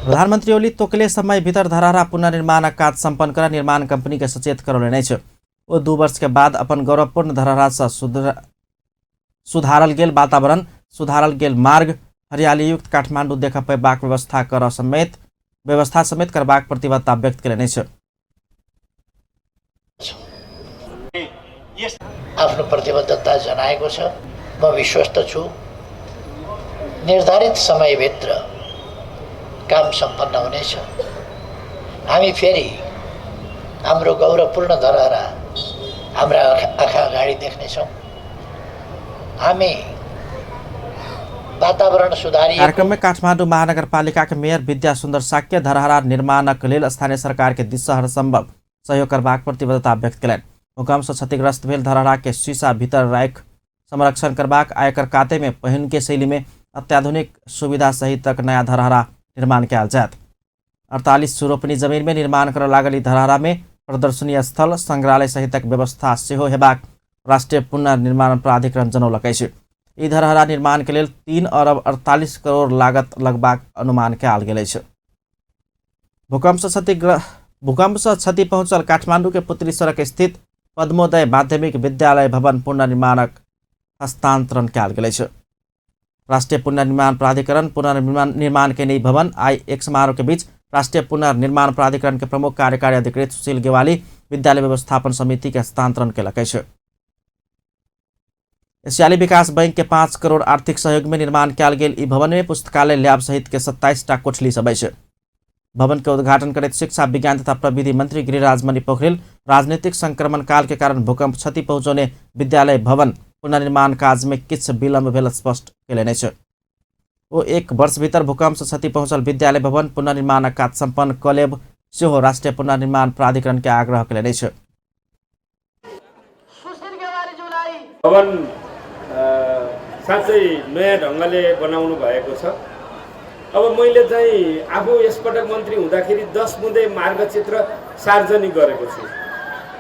प्रधानमंत्री ओली तोकले समय भीतर धरहरा पुनर्निर्माण काज संपन्न कर निर्माण कंपनी के सचेत करौलनि अछि। ओ 2 वर्ष के बाद अपन गौरवपूर्ण धरहरा से सुधारल गेल वातावरण, सुधारल गेल मार्ग, हरियालीयुक्त काठमाडौँ देख पेबाक व्यवस्था कर समेत व्यवस्था समेत करबाक प्रतिबद्धता व्यक्त कयलनि अछि। आफ्नो प्रतिबद्धता जनाएको छ। म विश्वस्त छु निर्धारित समयभित्र काम सम्पन्न हुनेछ। हामी फेरि हाम्रो गौरवपूर्ण धरहरा हाम्रा आँखा अगाडि देख्नेछौँ। हामी वातावरण सुधारी। कार्यक्रम में काठमाडौँ महानगरपालिका के मेयर विद्या सुन्दर साक्य धरहरा निर्माणक लेल स्थानीय सरकार के दिस हर संभव सहयोग करबाक प्रतिबद्धता व्यक्त कयलनि। भूकंप से क्षतिग्रस्त भेल धरहरा के शीशा भीतर राखि संरक्षण करबाक आ एकर काते में पहिनके शैली में अत्याधुनिक सुविधा सहितक नया धरहरा निर्माण कयल जायत। 48 रोपनी जमीन में निर्माण करऽ लागल ई धरहरा में प्रदर्शनी स्थल, संग्रहालय सहितक व्यवस्था सेहो हेबाक राष्ट्रीय पुनर्निर्माण प्राधिकरण जनौलक अछि। ई धरहरा निर्माण के लेल 3 अरब 48 करोड़ लागत लगबाक अनुमान कयल गेल अछि। भूकंप से क्षति पहुंचल काठमांडू के पुतली सड़क स्थित पद्मोदय माध्यमिक विद्यालय भवन पुनर्निर्माणक हस्तांतरण कयल गेल अछि। राष्ट्रीय पुनर्निर्माण प्राधिकरण पुनर्निर्माण के नई भवन आई एक समारोह के बीच राष्ट्रीय पुनर्निर्माण प्राधिकरण के प्रमुख कार्यकारी अधिकृत सुशील गेवाली विद्यालय व्यवस्थापन समिति के हस्तांतरण कयलक अछि। एशियाली विकास बैंक के 5 करोड़ आर्थिक सहयोग में निर्माण कयल गेल ई भवन में पुस्तकालय, लैब सहित के 27 टा कोठली सब अछि। भवन के उद्घाटन करैत शिक्षा, विज्ञान तथा प्रविधि मंत्री गिरिराज मणि पोखरेल राजनीतिक संक्रमण काल के कारण भूकंप क्षति पहुंचौने विद्यालय भवन पुनर्निर्माण काज में किछु विलम्ब भेल स्पष्ट कयलनि अछि। ओ 1 वर्ष भीतर भूकंप से क्षति पहुंचल विद्यालय भवन पुनर्निर्माणक काज सम्पन्न कऽ लेब सेहो राष्ट्रीय पुनर्निर्माण प्राधिकरण के आग्रह कयलनि अछि। भवन साँच्चै नयाँ ढङ्गले बनाउनु भएको छ। अब मैले चाहिँ आफू यसपटक मन्त्री हुँदाखेरि 10 बुँदे मार्गचित्र सार्वजनिक गरेको छु।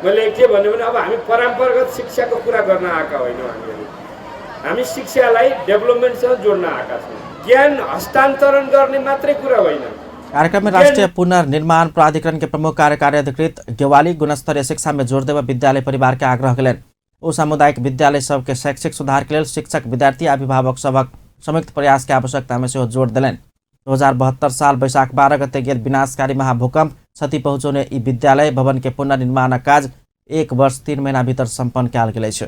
मैले के भन्यो भने अब हामी परम्परागत शिक्षाको कुरा गर्न आएका होइनौँ, हामी शिक्षालाई डेभलपमेन्टसँग जोड्न आएका छौँ। ज्ञान हस्तान्तरण गर्ने मात्रै कुरा होइन। कार्यक्रम में राष्ट्रीय पुनर्निर्माण प्राधिकरण के प्रमुख कार्यकारी अधिकृत गेवाली गुणस्तरीय शिक्षा में जोर देव विद्यालय परिवार के आग्रह कयलनि। ओ सामुदायिक विद्यालय सबके शैक्षिक सुधार के लेल शिक्षक, विद्यार्थी, अभिभावक सभक संयुक्त प्रयास के आवश्यकता में सेहो जोर देलनि। 2072 साल वैशाख 12 गते गेल विनाशकारी महाभूकंप क्षति पहुंचौने ई विद्यालय भवन के पुनर्निर्माणक काज 1 वर्ष 3 महीना भीतर सम्पन्न कयल गेल अछि।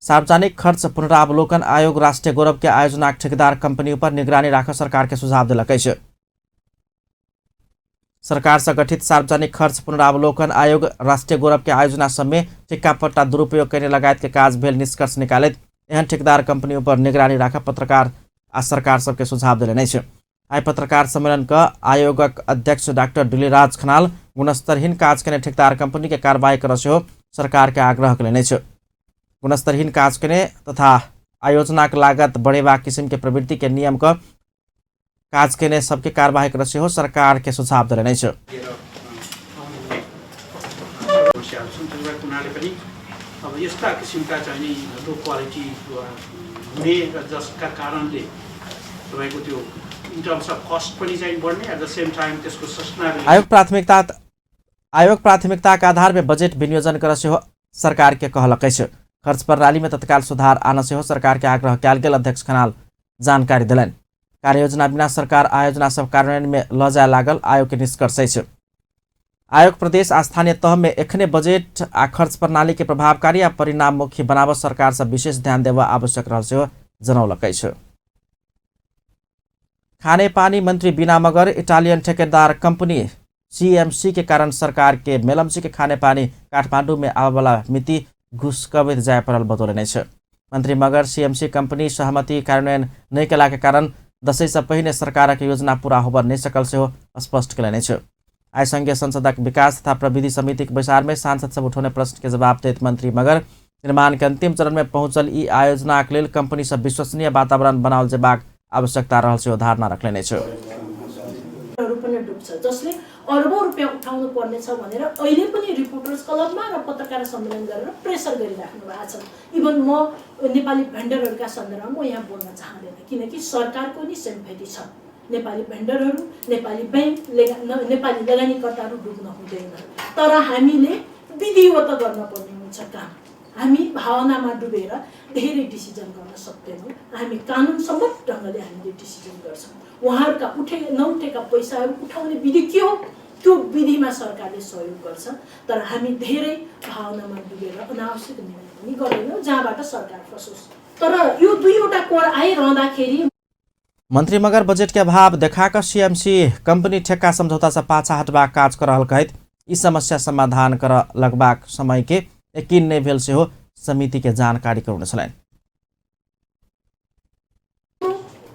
सार्वजनिक खर्च पुनरावलोकन आयोग राष्ट्रीय गौरव के आयोजनाक ठेकेदार कंपनी पर निगरानी राखऽ सरकार के सुझाव देलक अछि। सरकार से गठित सार्वजनिक खर्च पुनरावलोकन आयोग राष्ट्रीय गौरव के आयोजना सब में ठेक्का पट्टा दुरुपयोग करने लगायत के काज भेल निष्कर्ष निकालैत एहन ठेकेदार कंपनी पर निगरानी राखऽ पत्रकार आ सरकार सबके सुझाव देलनि अछि। आइ पत्रकार सम्मेलन क आयोगक अध्यक्ष डॉक्टर डिलीराज खनाल गुणस्तरहीन काज केने ठेकेदार कंपनी के कार्रवाई करऽ सेहो सरकार के आग्रह कयलनि अछि। गुणस्तरहीन काज केने तथा आयोजनाक लागत बढ़ेबाक किसिम के प्रवृत्ति के नियम क काज केने सबके कार्रवाई करऽ सेहो सरकार के सुझाव देलनि अछि। अब यस्ता किसिमका चाहिँ नि लो क्वालिटी हुने र जसका कारणले तपाईको त्यो इन टर्म्स अफ कस्ट पनि चाहिँ बढ्ने, एट the same time त्यसको सस्टेनेबिलिटी। आयोग प्राथमिकता के आधार में बजट विनियोजन कर सेहो सरकार के कहलक अछि। खर्च प्रणाली में तत्काल सुधार आन सेहो सरकार के आग्रह कयल गेल अध्यक्ष खनाल जानकारी देलनि। कार्ययोजना बिना सरकार आयोजना सब कार्यान्वयन में ल जाय लागल आयोग के निष्कर्ष अछि। आयोग प्रदेश आ स्थानीय तह में एखने बजट आ खर्च प्रणाली के प्रभावकारी आ परिणाममुखी बनाबऽ सरकार से विशेष ध्यान देबऽ आवश्यक रहल सेहो जनौलक अछि। खानेपानी मंत्री बीना मगर इटालियन ठेकेदार कंपनी सीएमसी के कारण सरकार के मेलम्ची के खानेपानी काठमाडौँ में आबयवला मिति घुसकबैत जाय पड़ल बतौलनि अछि। मंत्री मगर सीएमसी कंपनी सहमति कार्यान्वयन नहि कयला के कारण दशैं से पहिने सरकारक योजना पूरा होबऽ नहि सकल सेहो स्पष्ट कयलनि अछि। आइ संघीय संसदक विकास तथा प्रविधि समितिक बैसार में सांसद सब उठौने प्रश्न के जवाब दैत मंत्री मगर निर्माण के अंतिम चरण में पहुंचल ई आयोजनाक लेल कंपनी सब विश्वसनीय वातावरण बनाओल जेबाक आवश्यकता रहल सेहो धारणा रखलनि अछि। पनि डुब्छ जसले अरबौं रुपियाँ उठाउनु पर्नेछ भनेर अहिले पनि रिपोर्टर्स क्लबमा र पत्रकार सम्मेलन गरेर प्रेसर गरिराख्नु भएको छ। इभन म नेपाली भेन्डरहरूका सन्दर्भमा म यहाँ बोल्न चाहँदैन, किनकि सरकारको नि सिम्पैथी छ। नेपाली भेन्डरहरू, नेपाली बैंक, नेपाली लगानीकर्ताहरू डुब्न हुँदैन, तर हामीले विधिवत गर्नुपर्ने हुन्छ काम। हामी भावनामा डुबेर धेरै डिसिजन गर्न सक्दैनौँ, हामी कानुनसम्मत ढङ्गले हामीले डिसिजन गर्छौँ। उहाँहरूका नउठेका पैसाहरू उठाउने विधि के हो, त्यो विधिमा सरकारले सहयोग गर्छ, तर हामी धेरै भावनामा डुबेर अनावश्यक निर्णय पनि गर्दैनौँ जहाँबाट सरकार फसोस्। तर यो दुईवटा कर आइरहँदाखेरि मंत्री मगर बजट के अभाव देखा सीएमसी कंपनी ठेक्का समझौता से पाछा हटबाक काज कर रहल कहैत ई समस्या समाधान कर लगबाक समय के यकीन नहि भेल सेहो समिति के जानकारी करौने छलनि।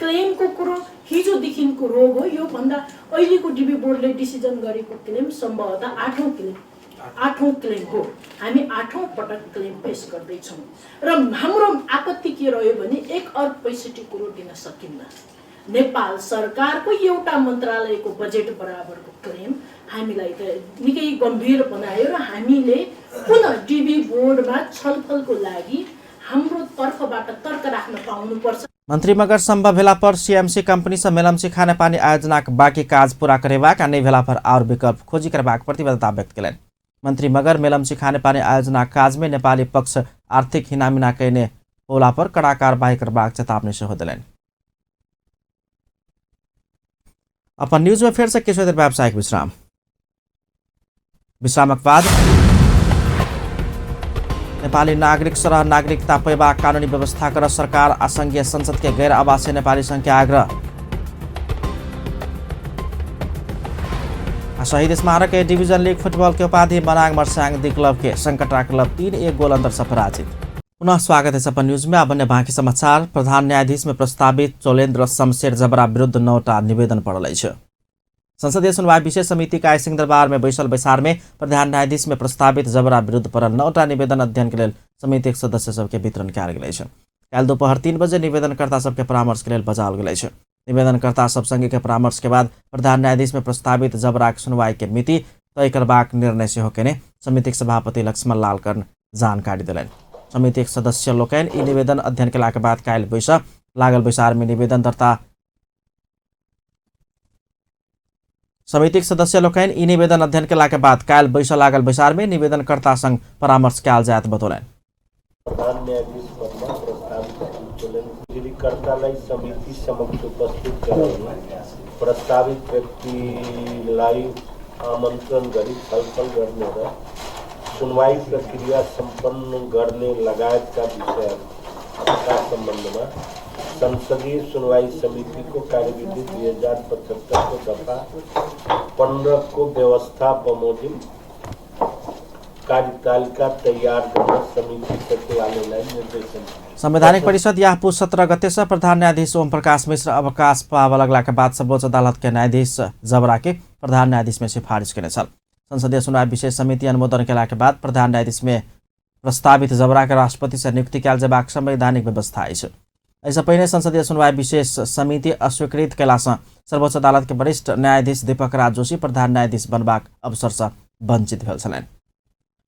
क्लेमको कुरो हिजोदेखिको रोग हो, यो भन्दा अहिलेको डिबी बोर्डले डिसिजन गरेको क्लेम सम्भवतः आठौँ क्लेम हो। हामी आठौँ पटक क्लेम पेस गर्दैछौँ र हाम्रो आपत्ति के रह्यो भने 1 अर्ब 65 करोड दिन सकिन्न। नेपाल सरकारको एउटा मन्त्रालयको बजेट बराबरको क्लेम हामीलाई त निकै गम्भीर बनायो र हामीले पुनः डिबी बोर्डमा छलफलको लागि हाम्रो तर्फबाट तर्क राख्न पाउनुपर्छ। मंत्री मगर संभव भेला पर सीएमसी कंपनी से मेलम्ची खानेपानी आयोजनाक बाकी काज पूरा करेबाक आ नहि भेला पर आओर विकल्प खोजी करबाक प्रतिबद्धता व्यक्त कयलनि। मंत्री मगर मेलम्ची खानेपानी आयोजनाक काज में नेपाली पक्ष आर्थिक हिनामिना कयने होला पर कड़ा कार्रवाई करबाक चेतावनी सेहो देलनि। अपन न्यूज में फेर से किछु देर व्यावसायिक विश्राम, विश्रामक बाद नेपाली नागरिक सरह नागरिकता पेबाक कानूनी व्यवस्था कर सरकार आ संघीय संसद के गैर आवासीय नेपाली संघ के आग्रह। आ शहीद स्मारक ए डिवीजन लीग फुटबॉल के उपाधि मनाङ मर्स्याङ दी क्लब के संकटा क्लब 3-1 गोल अंतर से पराजित। पुनः स्वागत है अपन न्यूज में। अब अन्य बाकी समाचार। प्रधान न्यायाधीश में प्रस्तावित चोलेन्द्र शमशेर जबरा विरुद्ध 9टा निवेदन पड़ल अछि। संसदीय सुनवाई विशेष समिति का सिंह दरबार में बैसल बैसार में प्रधान न्यायाधीश में प्रस्तावित जबरा विरुद्ध पड़ल 9टा निवेदन अध्ययन के लेल समितिक सदस्य सबके वितरण कयल गेल अछि। काल्हि दोपहर 3 बजे निवेदनकर्ता सबके परामर्श के लेल बजाओल गेल अछि। निवेदनकर्ता सब संगे के परामर्श के बाद प्रधान न्यायाधीश में प्रस्तावित जबराक सुनवाई के मिति तय करबाक निर्णय सेहो केने समितिक सभापति लक्ष्मण लाल कर्ण जानकारी देलनि। समितिक सदस्य लोकनि ई निवेदन अध्ययन केलाक बाद काल्हि बैसक लागल बैसार में निवेदन दर्ता समितिक सदस्य लोकनि ई निवेदन अध्ययन केलाक बाद काल्हि बैसऽ लागल बैसार में निवेदनकर्ता संग परामर्श कयल जायत बतौलनि। प्रधान न्यायाधीश पदमा प्रस्तावित जिरीकर्तालाई समिति समक्ष उपस्थित गराउन प्रस्तावित व्यक्तिलाई आमन्त्रण गरी छलफल गर्ने र सुनवाई प्रक्रिया सम्पन्न गर्ने लगायतका विषयका सम्बन्धमा संसदीय सुनवाई समितिको कार्यविधि 2075 को दफा 15 को व्यवस्था बमोजिम कार्यतालिका तैयार गर्न समिति सचिवालयलाई निर्देशन। संवैधानिक परिषद यह पुस 17 गते से प्रधान न्यायाधीश ओम प्रकाश मिश्र अवकाश पाबऽ लगला के बाद सर्वोच्च अदालत के न्यायाधीश जबरा के प्रधान न्यायाधीश में सिफारिश केने छल। संसदीय सुनवाई विशेष समिति अनुमोदन केला के बाद प्रधान न्यायाधीश में प्रस्तावित जबरा के राष्ट्रपति से नियुक्ति कयल जेबाक संवैधानिक व्यवस्था अछि। एहिसँ पहिने संसदीय सुनवाई विशेष समिति अस्वीकृत कयलासँ सर्वोच्च अदालत के वरिष्ठ न्यायाधीश दीपक राज जोशी प्रधान न्यायाधीश बनबाक अवसरसँ वंचित भेल छलनि।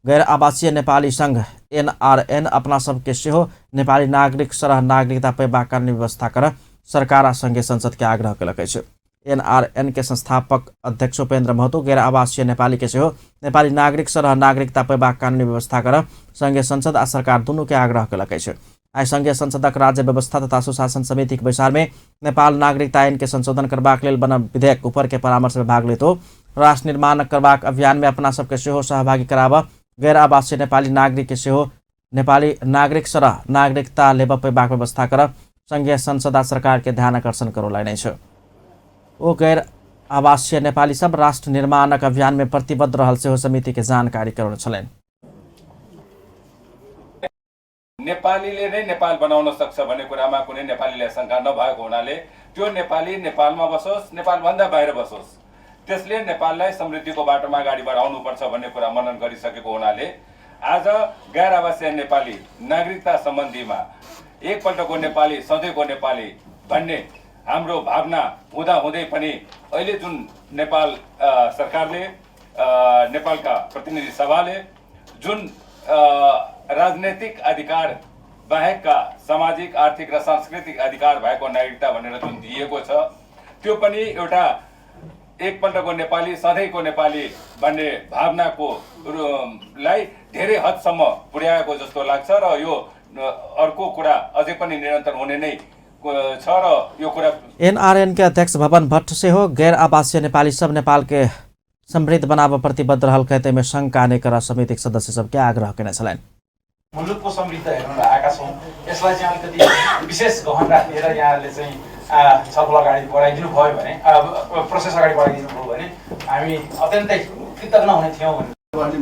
गैर आवासीय नेपाली संघ एनआरएन अपना सबके सेहो नेपाली नागरिक सरह नागरिकता पेबाक कानूनी व्यवस्था कर सरकार आ संघीय संसद के आग्रह केलक अछि। एनआरएन के संस्थापक अध्यक्ष उपेन्द्र महतो गैर आवासीय नेपाली के सेहो नेपाली नागरिक सरह नागरिकता पेबाक कानूनी व्यवस्था कर संघीय संसद आ सरकार दुनू के आग्रह केलक अछि। आइ संघीय संसदक राज्य व्यवस्था तथा सुशासन समितिक बैसार में नेपाल नागरिकता ऐन के संशोधन करबाक लेल बनल विधेयक ऊपर के परामर्श में भाग लेतो राष्ट्र निर्माण करबाक अभियान में अपना सबके सेहो सहभागी कराबऽ गैर आवासीय नेपाली नागरिक के सेहो नेपाली नागरिक सरह नागरिकता लेबऽ पेबाक व्यवस्था कर संघीय संसद आ सरकार के ध्यान आकर्षण करौलनि अछि। ओ गैर आवासीय नेपाली सब राष्ट्र निर्माणक अभियान में प्रतिबद्ध रहल सेहो समिति के जानकारी करौने छलनि। नेपालीले नै नेपाल बनाउन सक्छ भन्ने कुरामा कुनै नेपालीलाई शङ्का नभएको हुनाले त्यो नेपाली नेपालमा बसोस्, नेपालभन्दा बाहिर बसोस्, त्यसले नेपाललाई समृद्धिको बाटोमा अगाडि बढाउनुपर्छ भन्ने कुरा मनन गरिसकेको हुनाले आज गैर आवासीय नेपाली नागरिकता सम्बन्धीमा एकपल्टको नेपाली सधैँको नेपाली भन्ने हाम्रो भावना हुँदाहुँदै पनि अहिले जुन नेपाल सरकारले नेपालका प्रतिनिधि सभाले जुन राजनैतिक अधिकार बाहेकका सामाजिक, आर्थिक र सांस्कृतिक अधिकार भएको नागरिकता भनेर जुन दिएको छ त्यो पनि एउटा एकपल्टको नेपाली सधैँको नेपाली भन्ने भावनाको लाई धेरै हदसम्म पुर्याएको जस्तो लाग्छ र यो अर्को कुरा अझै पनि निरन्तर हुने नै छ र यो कुरा। एनआरएन के अध्यक्ष भवन भट्ट सेहो गैर आवासीय नेपाली सब नेपाल के समृद्ध बनाब प्रतिबद्ध रहल कहते में शंका नै कर समितिक सदस्य सबके आग्रह केने छलनि। मुलुकको समृद्ध हेर्न आएका छौँ, यसलाई चाहिँ अलिकति विशेष गहन राखेर यहाँहरूले चाहिँ छलफल अगाडि बढाइदिनु भयो भने, प्रोसेस अगाडि बढाइदिनु भयो भने हामी अत्यन्तै कृतज्ञ हुने थियौँ।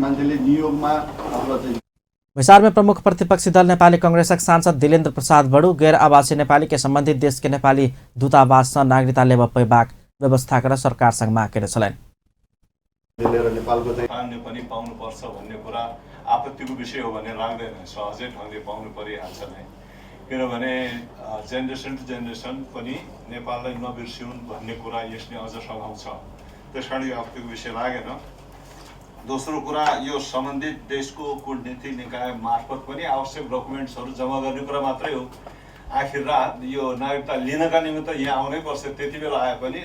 मान्छेले नियोगमा आफूलाई बैसार में प्रमुख प्रतिपक्षी दल नेपाली कांग्रेसक सांसद दिलेन्द्र प्रसाद बडू गैर आवासीय नेपाली के संबंधित देश के नेपाली दूतावास से नागरिकता लेबऽ पेबाक व्यवस्था कर सरकार संग माग केने छलनि। नेपालको चाहिँ पनि पाउनुपर्छ भन्ने कुरा आपत्तिको विषय हो भन्ने लाग्दैन, सहजै ढङ्गले पाउनु परिहाल्छ नै, किनभने जेनेरेसन टु जेनेरेसन पनि नेपाललाई नबिर्सिउन् भन्ने कुरा यसले अझ सघाउँछ, त्यस कारण यो आपत्तिको विषय लागेन। दोस्रो कुरा यो सम्बन्धित देशको कूटनीतिक निकाय मार्फत पनि आवश्यक डकुमेन्ट्सहरू जम्मा गर्ने कुरा मात्रै हो। आखिर यो नागरिकता लिनका निमित्त यहाँ आउनै पर्छ, त्यति बेला आए पनि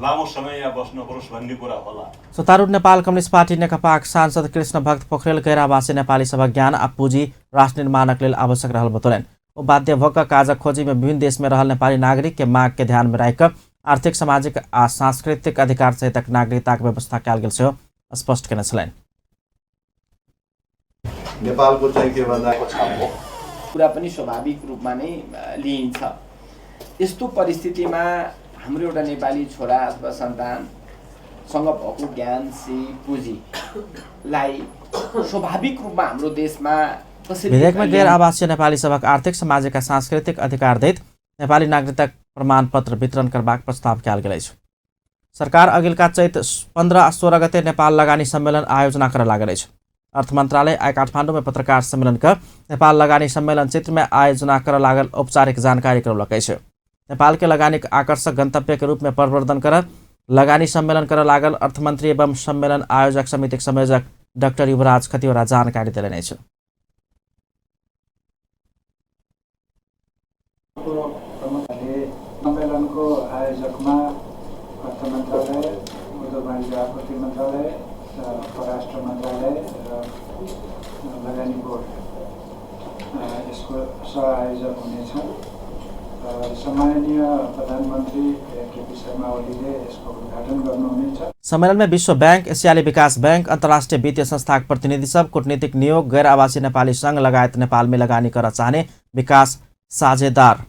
लामो समय यहाँ बस्नु परोस् भन्ने कुरा होला। सत्तारूढ नेपाल कम्युनिस्ट पार्टी नेकपाक सांसद कृष्ण भक्त पोखरेल गैर आवासीय नेपाली सभा ज्ञान आ पूंजी राष्ट्र निर्माणक लेल आवश्यक रहल बतौलनि। ओ बाध्य भऽ कऽ काजक खोजी में विभिन्न देश में रहल नेपाली नागरिक के माग के ध्यान में राखि कऽ आर्थिक, सामाजिक आ सांस्कृतिक अधिकार सहितक नागरिकताक व्यवस्था कयल गेल सेहो स्पष्ट केने छलनि। नेपालको चाहिँ के भन्दा कुरा पनि स्वाभाविक रूपमा नै लिइन्छ। यस्तो परिस्थितिमा हाम्रो एउटा नेपाली छोरा अथवा सन्तानसँग भएको ज्ञान सिप पुँजीलाई स्वाभाविक रूपमा हाम्रो देशमा कसरी विधेयकमा गैर आवासीय नेपाली सभक आर्थिक, सामाजिक आ सांस्कृतिक अधिकार दैत नेपाली नागरिकता प्रमाणपत्र वितरण करबाक प्रस्ताव कयल गेल अछि। सरकार अगिलका चैत 15 आ 16 गते नेपाल लगानी सम्मेलन आयोजना करऽ लागल अछि। अर्थ मंत्रालय आइ काठमाडौँ में पत्रकार सम्मेलन क नेपाल लगानी सम्मेलन चित्र में आयोजना करऽ लागल औपचारिक जानकारी करौलक अछि। नेपाल के लगानी आकर्षक गंतव्य के रूप में प्रवर्धन कर लगानी सम्मेलन करऽ लागल अर्थमंत्री एवं सम्मेलन आयोजक समितिक संयोजक डाक्टर युवराज खतिवड़ा जानकारी देलनि अछि। सम्मेलनको आयोजकमा अर्थ मन्त्रालय, उद्योग वाणिज्य आपूर्ति मन्त्रालय, परराष्ट्र मन्त्रालय र लगानी बोर्ड यसको सह-आयोजक हुनेछन्। सम्माननीय प्रधानमन्त्री केपी शर्मा ओलीले यसको उद्घाटन गर्नुहुनेछ। सम्मेलन में विश्व बैंक, एशियाली विकास बैंक, अंतर्राष्ट्रीय वित्तीय संस्थाक प्रतिनिधि सब, कूटनीतिक नियोग, गैर आवासीय नेपाली संघ लगायत नेपाल में लगानी कर चाहने विकास साझेदार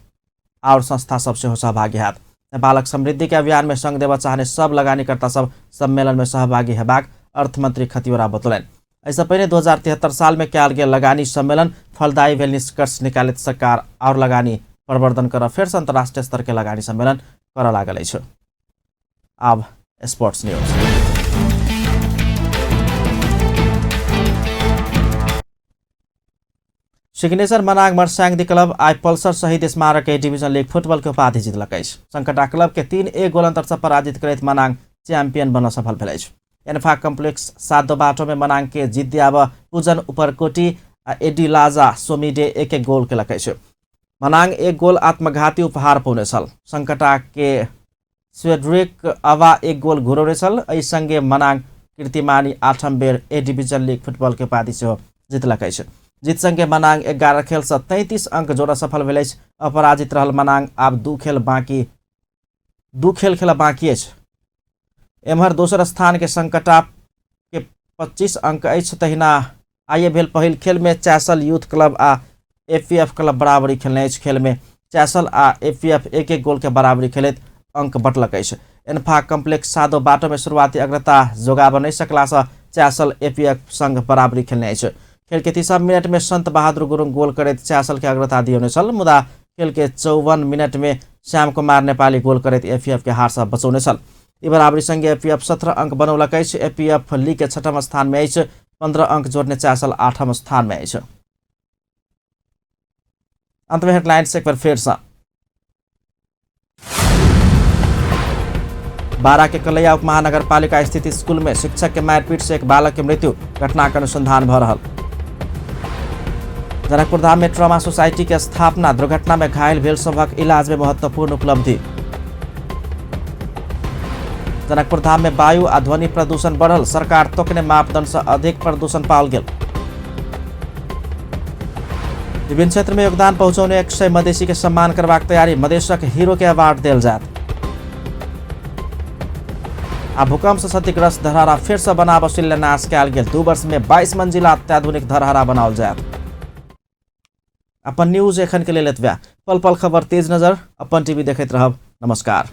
और संस्था सब सेहो सहभागी हैत। नेपालक समृद्धि के अभियान में संग देबऽ चाहने सब लगानीकर्ता सब सम्मेलन में सहभागी हेबाक अर्थमंत्री खतिवड़ा बतौलनि। एहिसँ पहिने 2073 साल में कयल गेल लगानी सम्मेलन फलदायी भेल निष्कर्ष निकालैत सरकार और लगानी प्रवर्धन कर फेरसँ अंतर्राष्ट्रीय स्तर के लगानी सम्मेलन करऽ लागल अछि। आब sports news. Signature Manang Marsyangdi club आइ पल्सर शहीद स्मारक ए डिभिजन लीग फुटबॉल के उपाधि जीतलक अछि। संकटा क्लब के 3-1 गोल अंतर से पराजित करैत मनाङ चैंपियन बनऽ सफल भेल अछि। एन्फा कम्प्लेक्स 7 बाटो में मनाङ के जीत दियाब पूजन उपरकोटी आ एडी लाजा सोमीडे 1-1 गोल केलक अछि। मनाङ 1 गोल आत्मघाती उपहार पौने छल। संकटा के स्वेड्रिक अवा 1 गोल घुरौने छल। एहि संगे मनाङ कीर्तिमानी 8म बेर ए डिभिजन लीग फुटबॉल के उपाधि सेहो जीतलक अछि। जीत संगे मनाङ 11 खेल से 33 अंक जोड़ सफल भेल अछि। अपराजित रहल मनाङ आब 2 खेल बाँकी अछि। एम्हर दोसर स्थान के संकटा के 25 अंक अछि। तहिना आइए भेल पहिल खेल में चैसल यूथ क्लब आ एपीएफ क्लब बराबरी खेलने अछि। खेल में चैसल आ एपीएफ 1-1 गोल के बराबरी खेलैत अंक बटलक अछि। एन्फा कम्प्लेक्स सादो बाटो में शुरुआती अग्रता जोगाब नहि सकला से चैसल एपीएफ संग बराबरी खेलने अछि। खेल के 30 मिनट में संत बहादुर गुरुङ गोल करैत चैसल के अग्रता दियौने छल, मुदा खेल के 54 मिनट में श्याम कुमार नेपाली गोल करैत एपीएफ के हार से बचौने छल। ई बराबरी संगे एपीएफ 17 अंक बनौलक अछि। एपीएफ लीग के 6ठम स्थान में अछि। 15 अंक जोड़ने चैसल 8म स्थान में अछि। अंत में हेडलाइंस एक बार फिर से। बारा के कलैया उप महानगरपालिका स्थित स्कूल में शिक्षक के मारपीट से एक बालक के मृत्यु, घटना के अनुसंधान भ रहल। जनकपुर धाम में ट्रॉमा सोसाइटी के स्थापना, दुर्घटना में घायल भेल सभक इलाज में महत्वपूर्ण उपलब्धि। जनकपुर धाम में वायु आ ध्वनि प्रदूषण बढ़ल, सरकार तोकने मापदंड से अधिक प्रदूषण पाओल गेल। विभिन्न क्षेत्र में योगदान पहुंचौने 100 मधेसी के सम्मान करबाक तैयारी, मधेशक हीरो के अवार्ड देल जायत। आ भूकंप से क्षतिग्रस्त धरहरा फिर से बनाब शिलान्यास कयल गेल। 2 वर्ष में 22 मंजिला अत्याधुनिक धरहरा बनाओल जायत। अपन न्यूज एखन के लेल एतबे। पल पल खबर तेज नजर अपन टीवी देखैत रहब। नमस्कार।